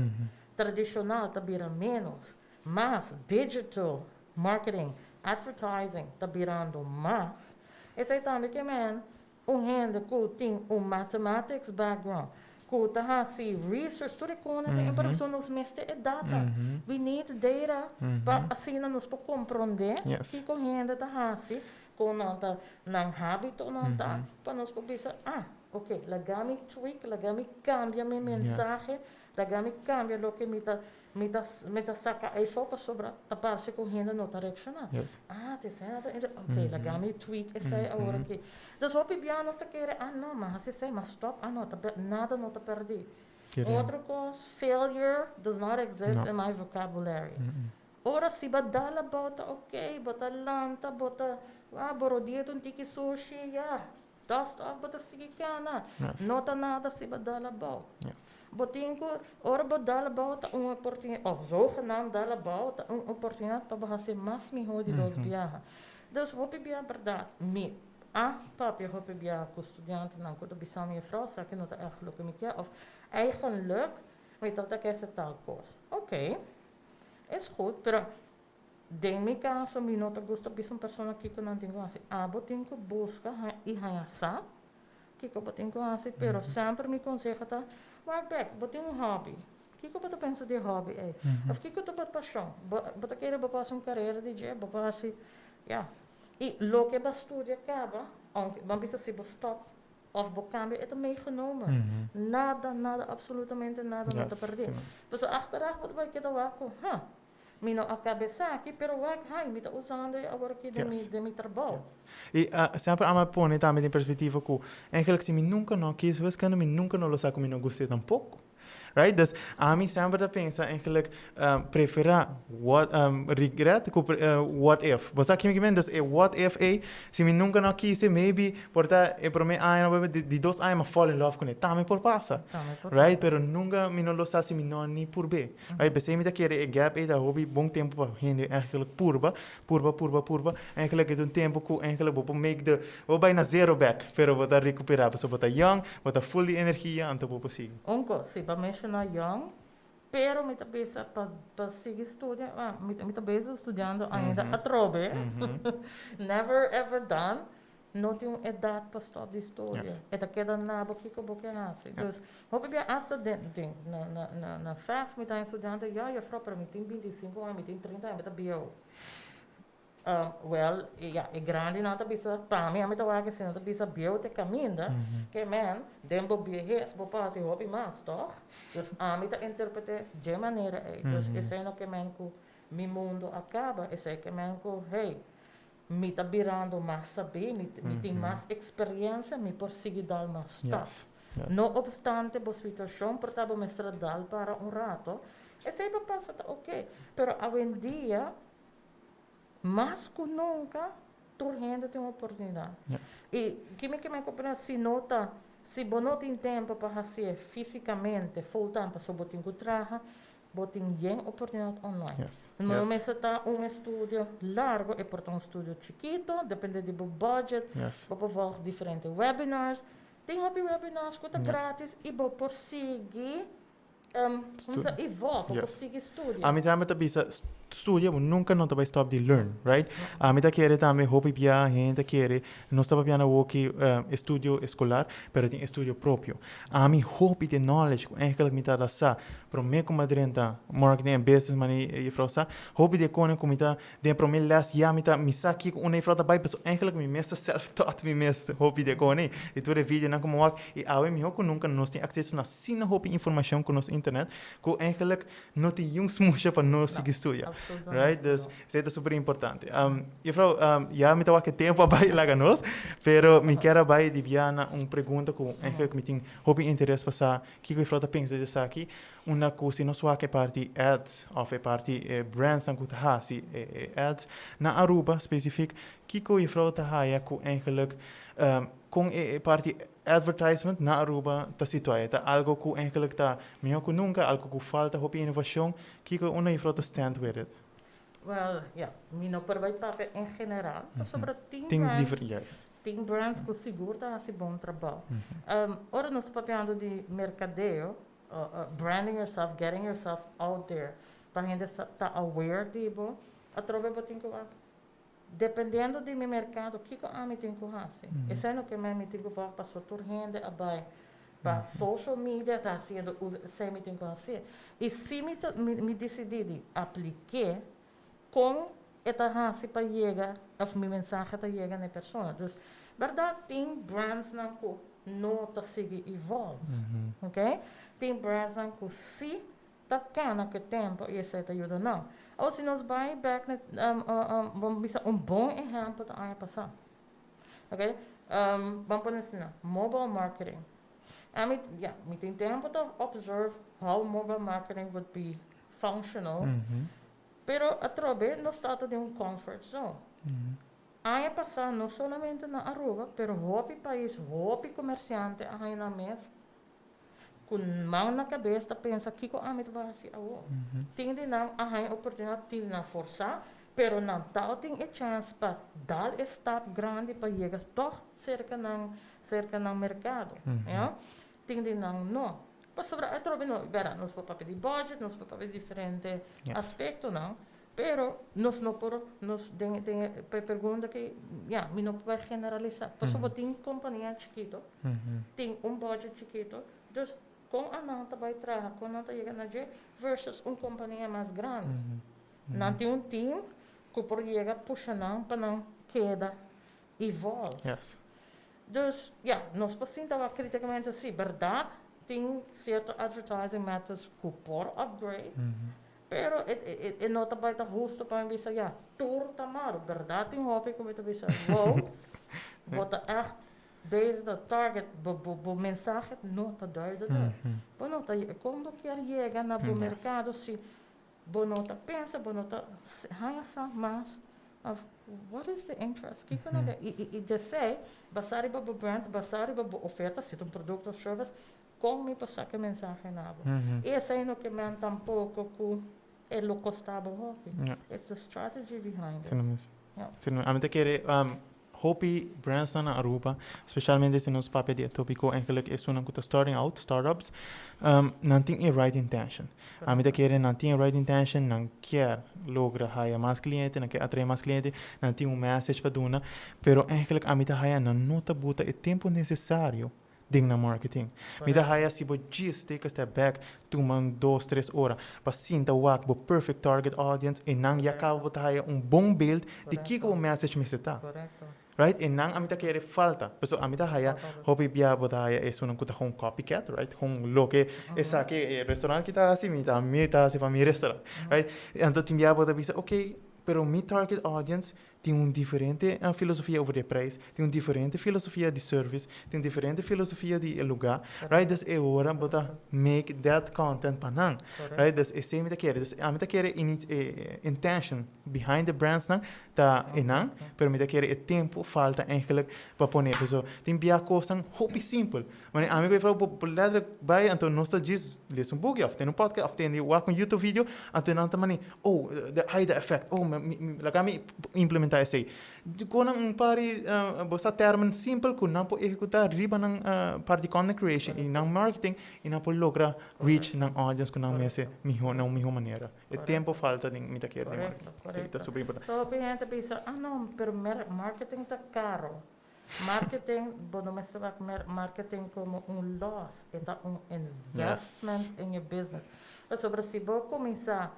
tradishonal ta bira ménos, mas digital marketing, advertising ta birando mas. Esei tambe ke men un hende ku tin un mathematics background, ku ta hasi research, tur e kosnan ta importante pasobra nos mester e data. We need data pa asina nos por komprondé kiko hende ta hasi, kon nan ta, nan hábitonan ta, pa nos por bisa, ah, Ok, laga mi tweak, laga mi cambia mi mensahe, laga mi cambia loke mi ta mi ta mi ta saca eyfo pasobra ta parce cu hende no ta reacciona. Ah, te esey no ta inter, ok, laga mi tweak esey awor aki. Dus hopi bia nos ta kere, ah no, mi a haci esey, mi a stop, ah no, ta nada no ta perdi. Un otro cos, failure does not exist in my vocabulary. Ora si bo dal abou ta ok, bo ta lanta, bo ta, ah, bo rodia ta un tiki sushi, ya. Dust off bo ta sigui kana. No ta nada si bo dal abou. Bo tin ku, ora bo dal abou ta un oportunidat, òf zogenaamd dal abou ta un oportunidat pa bo hasi mas mihó di dos biaha. Dus hopi bia bèrdat, mi, A papia hopi bia ku studiantenan ku ta bisa mi, "Juffrouw, esaki no ta echt loke mi ke," of "Eigenlijk mi tabata ke hasi tal kos." Oké, is goed, pero den mi kaso mi no ta gusta bisa un persona kiko nan tin ku hasi. Abo tin ku buska i haña sa kiko bo tin ku hasi, pero semper mi konseho ta, wak bek, bo tin un hobby. Kiko bo ta pensa di e hobby ei? Of kiko ta bo pashon? Bo ta kere bo por hasi un karera di dje? Bo por hasi, ya. I loke bo a studia kaba, aunke bo a bisa si bo stop of bo kambia, e ta meegenomen. Nada, nada, absolutamente nada no ta perdí. Pasobra achteraf bo ta bai keda wak ku, huh, mi no a kaba esaki, pero wak, hai, mi ta usando e awor aki den mi trabou. I semper ami a pone tambe den perspectiva ku eigenlijk si mi nunka no kies wiskunde, mi nunka no lo sa ku mi no gust'é tampoko. Right? Dus ami semper ta pensa eigenlijk prefera what regret ku what if. Bo sa kico mi Dus e what if ei, si mi nunka no kise, maybe por ta e prome aña, di 2 aña mi a fall in love kuné. Tambe por pasa. Right? Pero nunka mi no lo sa si mi no ni purb'é. Right? P'esei mi ta kere e gap ei ta hopi bon tempu pa hende eigenlijk purba, purba, purba, purba. Eigenlijk e ta un tempu ku eigenlijk bo por make the, bo bai na zero bek, pero bo ta recuperá pasobra bo ta young, bo ta full di energia, anto bo por sigui. Un kos, si bo menshoná young, pero mi ta bisa pa sigui studia, mi ta bezig studiando ainda atrobe, never ever done, no tin un edat pa stop di studia. E ta keda na bo kiko bo ke hasi. Dus, hopi bia hasta den na FAF mi ta un studiante, "Ja, juffrouw, pero mi tin 25 aña, mi tin 30 aña, mi ta bieu." Well, ja, e grandinan ta bisa, pa mi, ami ta wak asina, ta bisa bieu te kaminda, ke men, den bo biehes bo por hasi hopi mas, toch? Dus ami ta interpreté dje manera ei. Dus esei no ke men ku mi mundo a kaba, esei ke men ku, hey, mi ta birando mas sabí, mi tin mas eksperensia, mi por sigui dal mas stap. No obstante bo situashon por ta bo mester a dal para un rato, esei pa pasa ta oké. Pero awendia, mas ku nunka, tur hende tin un oportunidat. I ki mi ke men komprendé, si no ta, si bo no tin tempu pa hasié físikamente full time pasobra bo tin ku traha, bo tin yen oportunidat online. No mester ta un estudio largo, e por ta un studio chikito, depende di bo budget. Bo por volg diferente webinars. Tin hopi webinars ku ta gratis i bo por sigui evolve, bo por sigui studia. Ami tambe ta bisa studia, bo nunka no ta bai stop di learn, right? Ami ta kere tambe hopi bia hende ta kere, nos ta papia na woki estudio eskolar, pero tin estudio propio. Ami hopi di knowledge ku eigenlijk mi ta sa promé ku mi a drenta marketing en business mane juffrouw sa, hopi di e kone ku mi ta den promé les ya mi ta mi sa kiko unda juffrouw ta bai, pasobra eigenlijk mi mes ta self taught mi mes hopi di e kone di tur e videonan ku mi wak. I awe mihó ku nunka nos tin akseso na asina hopi informashon ku nos internet ku eigenlijk no tin yun smusha pa no sigui studia. Right? Dus esei ta super importante. Juffrouw, ya mi ta wak e tempu a bai laga nos, pero mi kier a bai di bia na un pregunta ku eigenlijk mi tin hopi interes pa sa kiko juffrouw ta pensa di esaki, unda ku si nos wak e parti ads òf e parti e brandsnan ku ta hasi e ads na Aruba spesifik, kiko juffrouw ta haya ku eigenlijk kon e parti advertisement na Aruba ta situa? E ta algo ku eigenlijk ta mihó ku nunka, algo ku falta hopi inovashon? Kiko unda juffrouw ta stand with it? Well, ja, mi no por bai papia en general, pasobra tin brands, tin brands ku sigur ta hasi bon trabou. Ora nos papiando di merkadeo, branding yourself, getting yourself out there, pa hende ta aware di bo, atrobe bo tin ku wak, dependiendo di mi merkado, kiko ami tin ku hasi? Esei no ke men mi tin ku wak pasobra tur hende a bai pa social media ta hasiendo uso, esei mi tin ku hasi. I si mi ta mi disidí di aplik'é, kon e ta hasi pa yega òf mi mensahe ta yega na e persona? Dus, bèrdat tin brandsnan ku no ta sigui evolve, okay? Tin brandsnan ku sí ta kana ku e tempu i esei ta yuda nan. Awor si nos bai bèk na, bo bisa un bon ehèmpel ta aña pasá. Okay, ban pone asina, mobile marketing. Ami, ya, mi tin tempu ta observe how mobile marketing would be functional, pero atrobe nos ta den un comfort zone. Aña pasá no solamente na Aruba, pero hopi pais, hopi komersiante a haña nan mes ku man na kabes ta pensa kiko ami ta bai hasi awor. Tin di nan a haña oportunidat, tin di nan forsá. Pero nan tin e chance pa dal e stap grandi pa yega toch cerca nan mercado. Ja? Tin di nan no. Pasobra atrobe no, bera, nos por papia di budget, nos por papia di diferente aspectonan, pero nos no por, nos den e pregunta cu, ja, mi no por generalisa. Pasobra tin compania chikito, tin un budget chikito, dus con nan ta bay traha, con nan ta yega na dje, versus un compania mas grandi. Nan tin un team cu por yega pusha nan pa nan keda evolve. Dus ja, nos por sinta criticamente si, berdad, tin cierto advertising methods cu por upgrade, pero e no ta bay ta husto pa mi bisa, ja, tur ta malo, berdad tin hopi cu mi ta bisa, wow, bo ta echt bezig ta target, bo, bo, bo mensahe no ta duidelijk. Bo no ta, con bo kier yega na bo mercado si bo no ta pensa, bo no ta haya sa mas of what is the interest? Kiko mm -hmm. E esey, basa riba bo brand, basa riba bo oferta, si un producto of service, con mi por saca mensahe na bo. Y esey no kiermen tampoco cu e lo costa bo hopi. It's the strategy behind it. Yeah. Ami ta kere hopi brands na Aruba, specialmente si nos papia di topico eigenlijk esunnan cu ta starting out, startups, nan tin e right intention. Ami ta kere nan tin e right intention, nan kier logra haya mas cliente, nan kier atrae mas cliente, nan tin un message pa duna, pero eigenlijk ami ta haya nan no ta buta e tempo necesario den na marketing. Mi ta haya si bo just take a step back, tuma 2, 3 ora, pa sinta wak bo perfect target audience, y nan ya caba bo ta haya un bon beeld di kiko bo message mester ta. Right? Y nan ami ta kere falta. Paso ami ta haya hopi bia bo ta haya esunnan cu ta gewoon copycat, right? Gewoon loke esaki restaurant ki ta hasi, mi ta hasi pa mi restaurant, right? Anto tin bia bo ta bisa, okay, pero mi target audience tin un diferente filosofia over di prijs, tin un diferente filosofia di service, tin un diferente filosofia di lugar, right? Dus e ora bo ta make that content pa nan, right? Dus esey mi ta kere, dus ami ta kere intention behind the brands nan ta enan, pero mi ta kere e tempo falta eigenlijk pa pone, so tin bia cosnan hopi simpel. Maar ami cu juffrouw bo letterlijk bay anto nos ta djis lees un boekje of tene un podcast of tene wak un YouTube video anto nan ta mani oh, the AIDA effect, oh, laga mi implementa esey. Con un par di bo sa termen simpel cu nan por ehecuta riba nan parti content creation y nan marketing y nan por logra reach nan audience cu nan mester miho na un miho manera. E tempo falta den mi ta kere den marketing. Ta super importante. So hopi hende bisa, ah no, pero marketing ta caro. Marketing, bo no mester wak marketing como un loss, e ta un investment in your business. Pasobra si bo cuminsa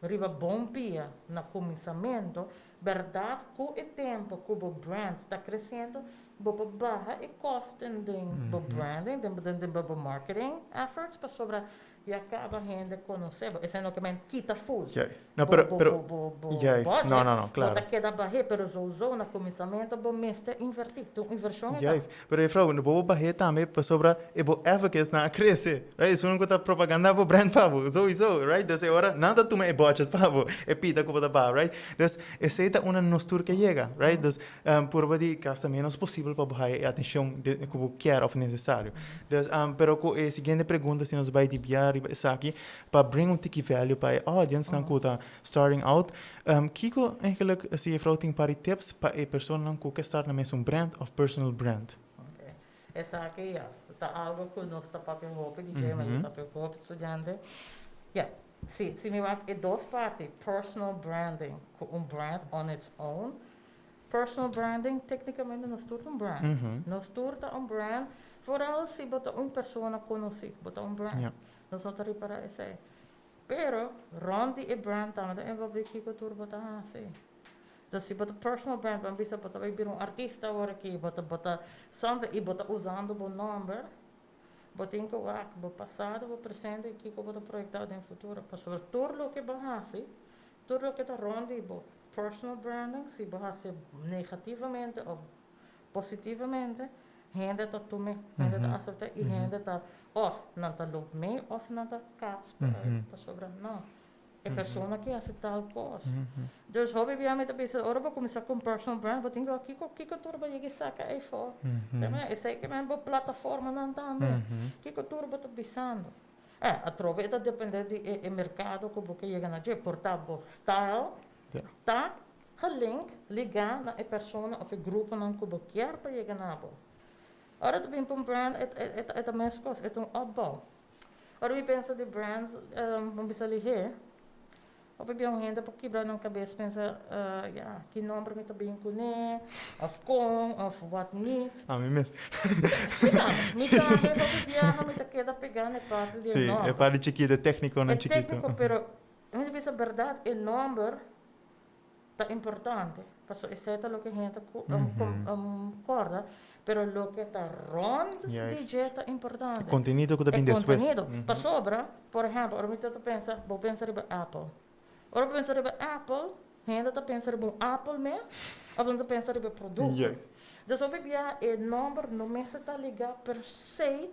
riba bon pia na cuminsamento, berdad cu e tempo cu bo brand ta creciendo, bo por baha e kosten den bo branding, den bo marketing efforts, pasobra ya caba hende conoce bo. Esey no kiermen kita full. No, pero, pero, bo yes. Budget, No, no, no, claro. bo ta keda bahe, pero sowieso na cuminsamento bo mester inverti. Ta un inversion e. Yes. Pero juffrouw, bo bahe tambe pasobra e bo advocates nan a crece. Right? Esun cu ta propaganda bo brand pa bo. Sowieso, right? Dus e ora nan ta tuma e budget pa bo. E pida cu bo ta baha, right? Dus esey ta unda nos tur ke yega, right? Dus purba di gasta menos posibel pa bo haya e atencion cu bo kier of necesario. Dus, pero cu e siguiente pregunta si nos bay di bia riba esaki, pa bring un tiki value pa e audience nan cu ta starting out. Kiko eigenlijk si juffrouw tin par di tips pa e personanan cu ke start nan mes un brand of personal brand? Okay. Esaki, ja, ta algo cu nos ta papia hopi di dje, mm papia hopi studiante. Ja, si, si mi wak e dos parti, personal branding, cu un brand on its own. Personal branding, tecnicamente nos tur ta un brand. Nos tur ta un brand, vooral si bo ta un persona conoci, bo ta un brand. Nos no ta ripara esey. Pero, rond di e brand tambe ta envolvi kico tur bo ta hasi. Dus si bo ta personal brand, ban bisa bo ta bira un artista awor aki, bo ta something, y bo ta usando bo nomber, bo tin cu wak bo pasado, bo presente y kico bo ta proyecta den futuro. Pasobra tur loke bo hasi, tur loke ta rond di bo personal branding, si bo hasi negativamente of positivamente, hende ta tuma, hende ta acepta y hende ta of nan ta loop mee of nan ta kaats pasobra no. E persona cu haci tal cos. Dus hopi bia mi ta bisa, ora bo cuminsa cu personal brand, bo tin cu kico tur bo yega saca eyfo. Tambe, esey kiermen bo plataformanan tambe. Kico tur bo ta bisando. Atrobe ta depende di e mercado cu bo ke yega na dje. Por ta bo style. Ta gelink, ligá na e persona òf e gruponan ku bo kier pa yega na bo. Ora ta bin pa un brand, e ta meskos, e ta un opbouw. Ora mi pensa di brands, bo bisa lihé, hopi bia un hende por kibra nan kabes pensa, ya, ki nomber mi ta bin kuné, òf kon, òf wat nit. Ami mes. Ja, mi tambe hopi biaha mi ta keda pegá na e parti di e nomber. Sí, e parti chikitu, e téknikonan chikitu. E tékniko, pero mi ta bisa bèrdat, e nomber ta importante, pasobra esei ta loke hende kòrda, pero loke ta rònt di dje ta importante. E kontenido ku ta bin despues. E kontenido. Pasobra, por ehèmpel, ora mi ta pensa, bo pensa riba Apple. Ora bo pensa riba Apple, hende ta pensa riba un apel mes òf nan ta pensa riba e produkto. Dus hopi bia e nòmber no mester ta ligá per se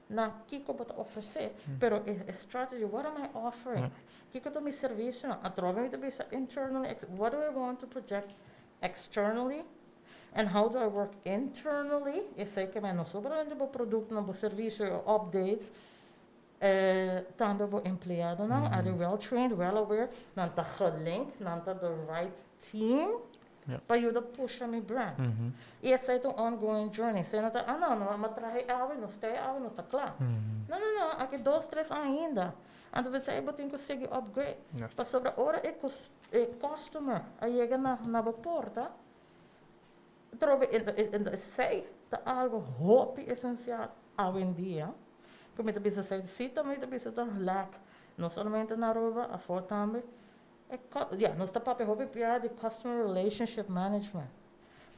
na kiko bo ta ofresé, pero e strategy, what am I offering? Kiko ta mi servisionan? Atrobe mi ta bisa internally, what do I want to project externally and how do I work internally? Esei ke men no sobramente bo produktonan, bo servisio, updates, tambe bo empleadonan, are they well trained, well aware, nan ta gelink, nan ta the right team pa yuda pusha mi brand. I esei ta un ongoing journey. Esei no ta, ah no, no, mi a traha e awe, nos ta e awe, nos ta kla. No, no, no, aki dos, tres aña ainda. Anto p'esei bo tin ku sigui upgrade. Pasobra ora e e customer a yega na na bo porta, trobe esei ta algo hopi esensial awendia, ku mi ta bisa esei si ta mi ta bisa ta lack, no solamente na Aruba, afó tambe. E ya, nos ta papia hopi pia di customer relationship management.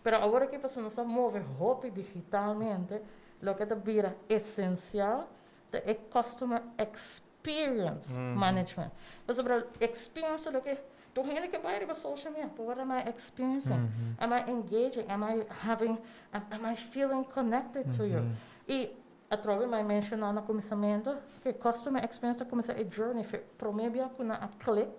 Pero awor aki pasobra nos ta move hopi digitalmente, loke ta bira esensial ta e customer experience management. Pasobra experience ta loke tur hende ke bai riba social media, but what am I experiencing? Am I engaging? Am I having, am I feeling connected to you? I atrobe mi a menshoná na kuminsamentu ku e customer experience ta kuminsá e journey fe promé bia ku nan a click,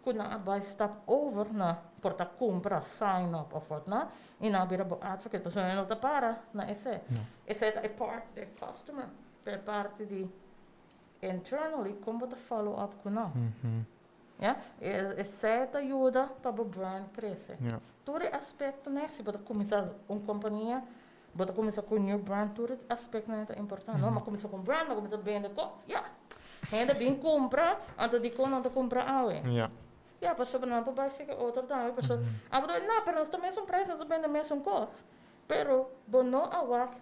ku nan a bai stap over na por ta kumpra, sign up of what not, i nan a bira bo advocate pasobra nan no ta para na esei. Esei ta e part di e customer, pero e parti di internally kon bo ta follow up ku nan. Ya, esei ta yuda pa bo brand krese. Tur e aspektonan, si bo ta kuminsá un kompania, Bo ta kuminsá ku new brand, tur e aspektonan ta importante. No, m'a kuminsá ku un brand, m'a kuminsá bende kos, ya. Hende bin kumpra, anto dikon nan ta kumpra awe? Ya, pasobra nan por bai seka otro tambe, pasobra abo ta no, pero nos ta mesun prijs, nos ta bende mesun kos. Pero bo no a wak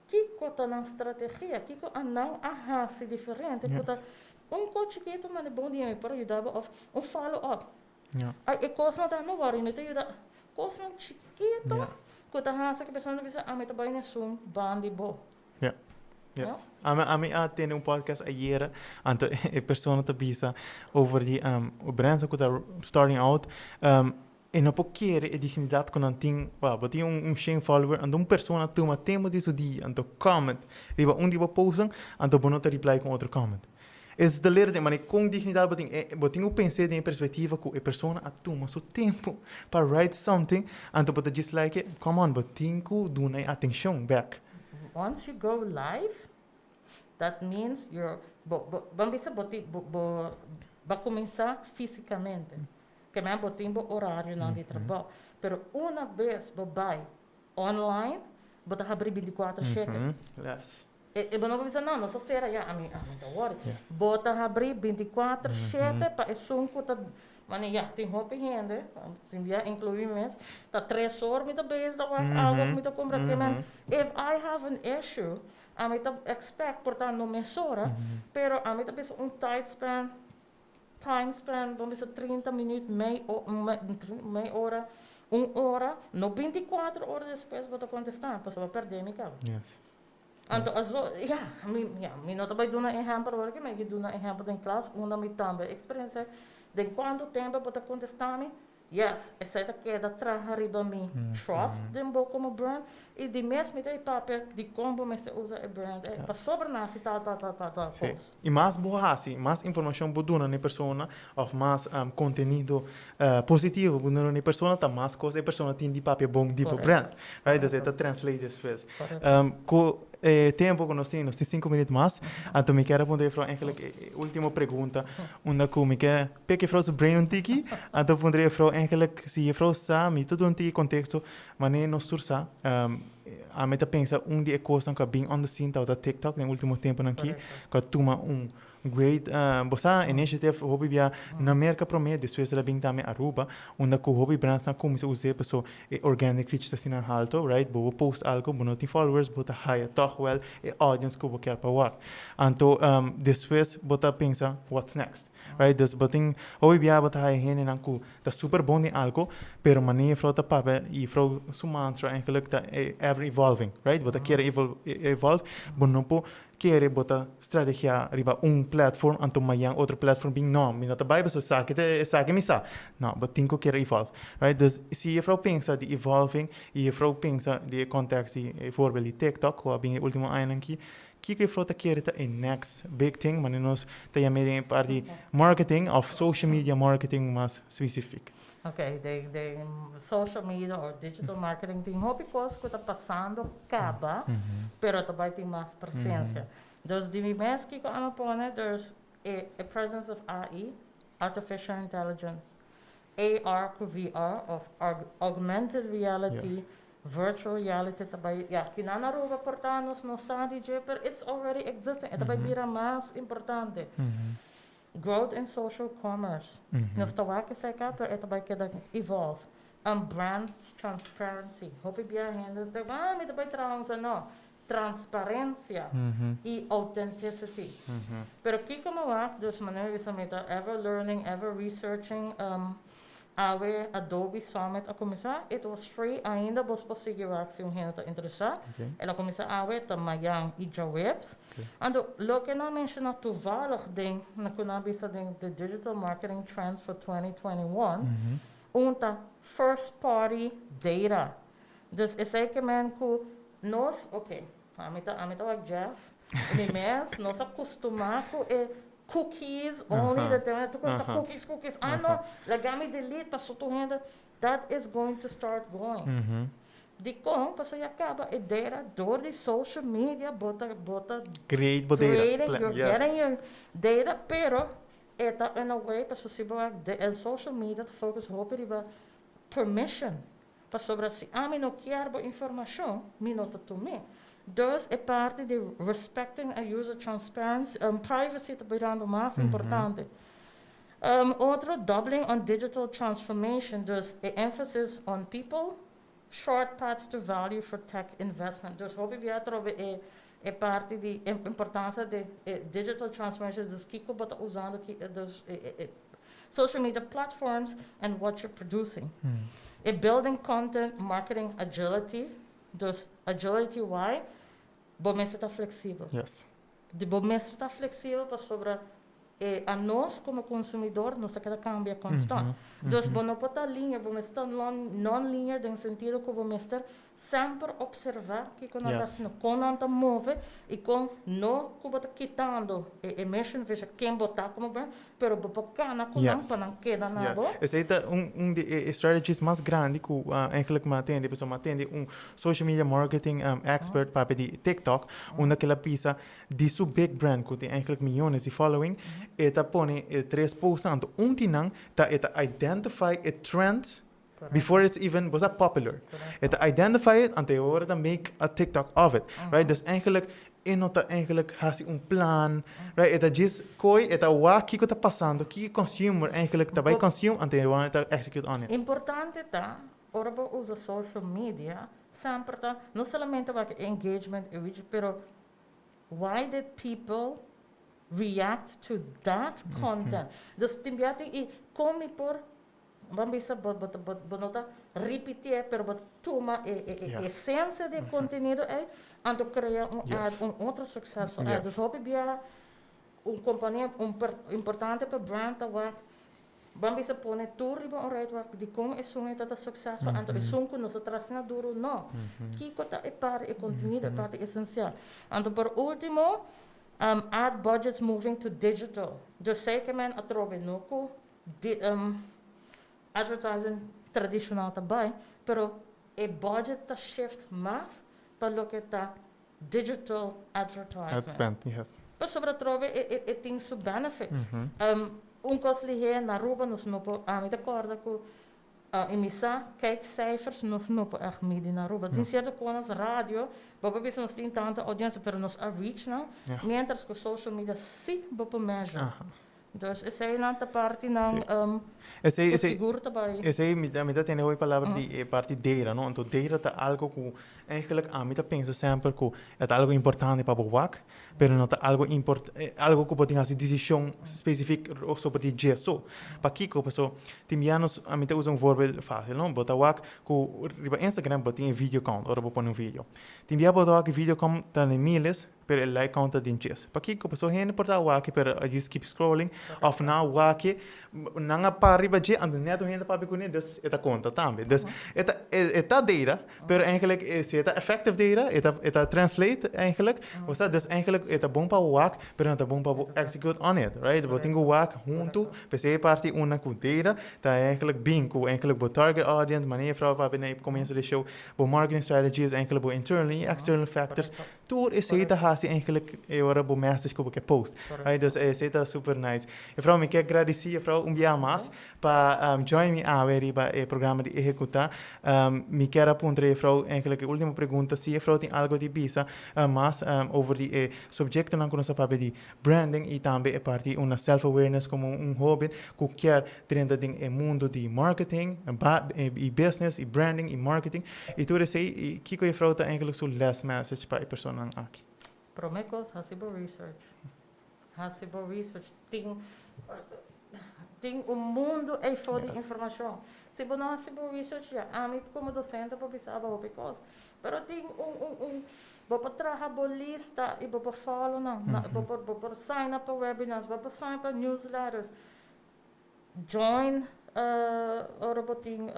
kiko ta nan strategia, kiko a nan a hasi diferente ku ta un kos chikitu manda bon dia mi por a yuda bo òf un follow up. Ay, e kosnan ta, no wòri, mi ta yuda. Kosnan chikito ku ta hasi ku persona ta bisa, ami ta bai na esun ban di bo. Ja. Yes. Ami, ami a tene un podcast ayera, anto e persona ta bisa over di um, brands ku ta starting out, um, e no por kere e dignidat ku nan tin. Well, bo tin un, un shen follower, anto un persona tuma tempo di su dia, anto comment riba un di bo postnan, anto bo no ta reply ku otro comment. Es ta lera den manera kon dignidat bo tin. E bo tin ku pens'é den e perspektiva ku e persona a tuma su tempu pa write something, anto bo ta djis like e, come on, bo tin ku duna e atenshon bèk. Once you go live, that means you're, bo, bo, ban bisa bo tin, bo, bo, bo a kuminsá físikamente. Ke men bo tin bo orarionan di trabou. Pero una bes bo bai online, bo ta habri bintikuater shete. Yes. E bo no por bisa no, nos a sera ya, ami ami ta wòri. Bo ta habrí bintikuater shete pa esun ku ta, mane ya, tin hopi hende, sin bia inkluí mi mes, ta tres or mi ta bezig ta wak algu òf mi ta kumpra ke men. If I have an issue, ami ta expect por ta no mesora, pero ami ta bisa un tight span, time span, bo bisa 30 minuut, mei mei ora, un ora, no 24 ora despues bo ta kontestá, pasobra bo a pèrdè mi kaba. Anto aso, ya, mi, ya, mi no ta bai duna ehèmpel awor aki, mi a duna ehèmpel den klas unda mi tambe a eksperensiá. Den kuantu tempu bo ta kontestá mi? Yes, esei ta keda traha riba mi trust den bo komo brand i di mes mi ta e papia dikon bo mester usa e brand ei, pasobra nan hasi tal, tal, tal, tal, tal kos. I mas bo hasi, mas informashon bo duna na e persona òf mas kontenido positivo bo duna na e persona, ta mas kos e persona tin di papia bon di bo brand. Right? Dus e ta translate despues. Ku. E tempo ku nos tin, nos tin 5 minüt mas. Anto mi kier a puntra juffrouw eigenlijk e último pregunta, unda ku mi ke pek juffrouw su brain un tiki. Anto puntra juffrouw eigenlijk si juffrouw sa, mi ta duna un tiki konteksto, manera nos tur sa, ami ta pensa un di e kosnan ku a bin on the scene tabata TikTok den último temponan aki, ku a tuma un great, bo sa, initiative hopi bia na Merka promé, despues el a bin tambe Aruba, unda ku hopi brandsnan a kuminsá us'é paso e organic reach ta asina halto, right? Bo bo post algo, bo no tin followers, bo ta haya tòg wèl e audience ku bo kier pa wak. Anto despues bo ta pensa, what's next? Right? Dus bo tin hopi bia bo ta haya hendenan ku ta super bon den algo, pero manera juffrouw ta papia i juffrouw su mantra eigenlijk ta ever evolving, right? Bo ta kere evolve, bo no por kere bo ta strategia riba un platform anto mañan otro platform bin, no, mi no ta bai pasobra esaki ta esaki mi sa. No, bo tin ku kere evolve, right? Dus si juffrouw pensa di evolving i juffrouw pensa di e context di e voorbeeld di TikTok ku a bin e ultimo añanan aki, kiko juffrouw ta kere ta e next big thing manera nos ta yam'é den e parti di marketing of social media marketing mas specific? Ok, den social media or digital marketing tin hopi kos ku ta pasando kaba, pero ta bai tin mas presensia. Dus di mi mes kiko ami pone, dus e presence of AI, artificial intelligence, AR ku VR of augmented reality, virtual reality ta bai, ya, kinan na Aruba por ta nos no sa di dje, pero it's already existing, e ta bai bira mas importante. Growth in social commerce. Nos ta wak esei ka, pero e ta bai keda evolve. Brand transparency. Hopi bia hende ta, "Ah, mi ta bai traha un sa." No. Transparencia i authenticity. Pero kiko mi wak, dus manera bisa mi ta ever learning, ever researching, awe Adobe Summit a kuminsá, it was free, ainda bos por sigui wak si un hende ta interesá. El a kuminsá awe, ta mañan i djaweps. Anto, loke nan a menshoná toevallig den, ku nan a bisa den the Digital Marketing Trends for 2021, un ta first party data. Dus esei ke men ku nos, ok, ami ta wak Jeff, mi mes, nos a kustumá ku e cookies only, de tema tur kos ta cookies, cookies. Ah no, laga mi delete paso tur hende, that is going to start going. Dikon? Pasobra ya kaba e data door di social media bo ta Create bo data. Creating, you're getting your data, pero e ta in a way, pasobra si bo wak e social media ta focus hopi riba permission. Pasobra si ami no kier bo informashon, mi no ta tum'é. Dus e parti di respecting a user transparency, privacy ta birando mas importante. Otro, doubling on digital transformation, dus e emphasis on people, short paths to value for tech investment. Dus hopi bia atrobe e parti di importancia di e digital transformation, dus kiko bo ta usando, dus e social media platforms and what you're producing. E building content marketing agility, dus agility why? Bo mester ta fleksibel. Di bo mester ta fleksibel pasobra anos komo konsumidó nos ta keda kambia konstant. Dus bo no por ta linear, bo mester ta non-linear den sentido ku bo mester semper opservá kiko nan ta hasiendo, kon nan ta move i kon no ku bo ta kitando e mission vision ken bo ta komo brand, pero bo por kana ku nan pa nan keda na bo. Esei ta un di e strategies mas grandi ku eigenlijk mi a tende, pasobra mi a tende un social media marketing expert papia di TikTok, unda ku el a bisa di su big brand ku tin eigenlijk miyones di following, e ta pone e tres posts anto un di nan ta e ta identify e trends before it's even bo sa popular. E ta identify it, anto e ora ta make a TikTok of it, right? Dus eigenlijk e no ta eigenlijk hasi un plan, right? E ta djis koi, e ta wak kiko ta pasando, kiko consumer eigenlijk ta bai consume, anto e ora ta execute on it. Importante ta, ora bo usa social media, semper ta no solamente wak engagement i reach, pero why did people react to that content? Dus tin bia tin i kon mi por, ban bisa bo no ta ripitié, pero bo ta tuma e esensia di e kontenido ei, anto krea un ad, un otro successful ad. Dus hopi bia un kompania un importante pa brand ta wak, ban bisa pone tur riba un red wak dikon esun ei ta ta successful, anto esun ku nos ta traha asina duru no. Kiko ta e parti, e kontenido, e parti esensial? Anto por ultimo, ad budgets moving to digital. Dus zeker men atrobe no ku di advertising tradishonal ta bai, pero e budget ta shift mas pa loke ta. digital advertisement. Ad spend, yes. Pasobra atrobe e tin su benefits. Un kos lihé, na Aruba nos no por, ami ta kòrda ku i mi sa kijkcijfers nos no por ègt midi na Aruba. Tin sierto konas radio, bo por bisa nos tin tantu audiensia, pero nos a reach nan, mientras ku social media sí bo por measure. Dus eseinan ta partinan ku sigur ta bai. Esei mi ta tende hopi palabra di e parti data, no? Anto data ta algo ku eigenlijk ami ta pensa semper ku e ta algo importante pa bo wak, pero no ta algo import algo ku bo tin hasi desishon spesifik sobre di dje so. Pakiko? Paso tin bia nos ami ta usa un voorbeeld fásil, no? Bo ta wak ku riba Instagram bo tin e video count ora bo pone un video. Tin bia bo ta wak e video count ta den miles, Pero e like count ta den djes. Pakiko? Pasobra hende por ta wak pero a djis keep scrolling of nan a wak nan a para riba dje anto net un hende a papia kuné dus e ta konta tambe. Dus e ta e ta data pero eigenlijk si e ta effective data e ta e ta translate eigenlijk bo sa dus eigenlijk e ta bon pa wak pero no ta bon pa bo execute on it right bo tin ku wak huntu p'esei e parti una ku data ta eigenlijk bin ku eigenlijk bo target audience manera juffrouw a papia na e komienso di e show bo marketing strategies eigenlijk bo internal i external factors. Tur esei ta hasi eigenlijk e ora bo message ku bo ke post. Right? Dus esei ta super nice. Juffrouw, mi ke gradisí juffrouw un bia mas pa join mi awe riba e programa di Ehekutá. Mi kier a puntra juffrouw eigenlijk e ultimo pregunta, si juffrouw tin algo di bisa mas over di e subjectonan ku nos a papia di branding i tambe e parti una self awareness komo un hoben ku kier drenta den e mundo di marketing i business i branding i marketing i tur esei i kiko juffrouw ta eigenlijk su last message pa e personanan aki? Prome kos hasi bo research. Hasi bo research. Tin tin un mundo eyfo di informashon. Si bo no hasi bo research ya ami komo docente por bisa bo hopi kos. Pero tin un un un Bo por traha bo lista i bo por follow nan. Bo por bo por sign up pa webinars, bo por sign pa newsletters. Join ora bo tin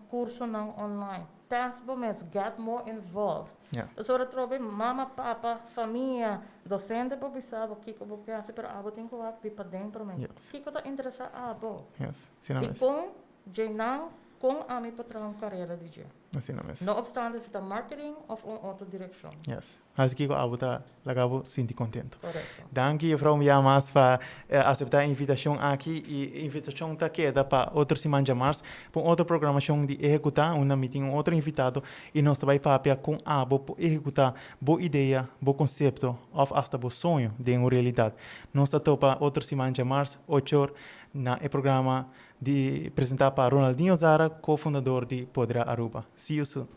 cursonan online. Test bo mes, get more involved. Pasobra atrobe mama, papa, famia, docente por bisa bo kiko bo ke hasi pero abo tin ku wak di paden prome. Kiko ta interesa abo? I kon dje nan kon ami por traha un karera di dje. Asina mes. No obstante si ta marketing of un otro direccion. Yes. Haci kico abo ta laga bo sinti contento. Correcto. Danki juffrouw un bia mas pa acepta e invitacion aki y e invitacion ta keda pa otro siman djamars pa un otro programacion di Ehecuta unda mi tin un otro invitado y nos ta bay papia con abo por ehecuta bo idea, bo concepto of hasta bo soño den un realidad. Nos ta topa otro siman djamars ocho or na e programa Di presenta pa Ronaldinho Zara, co-fundador di Podera Aruba. See you soon.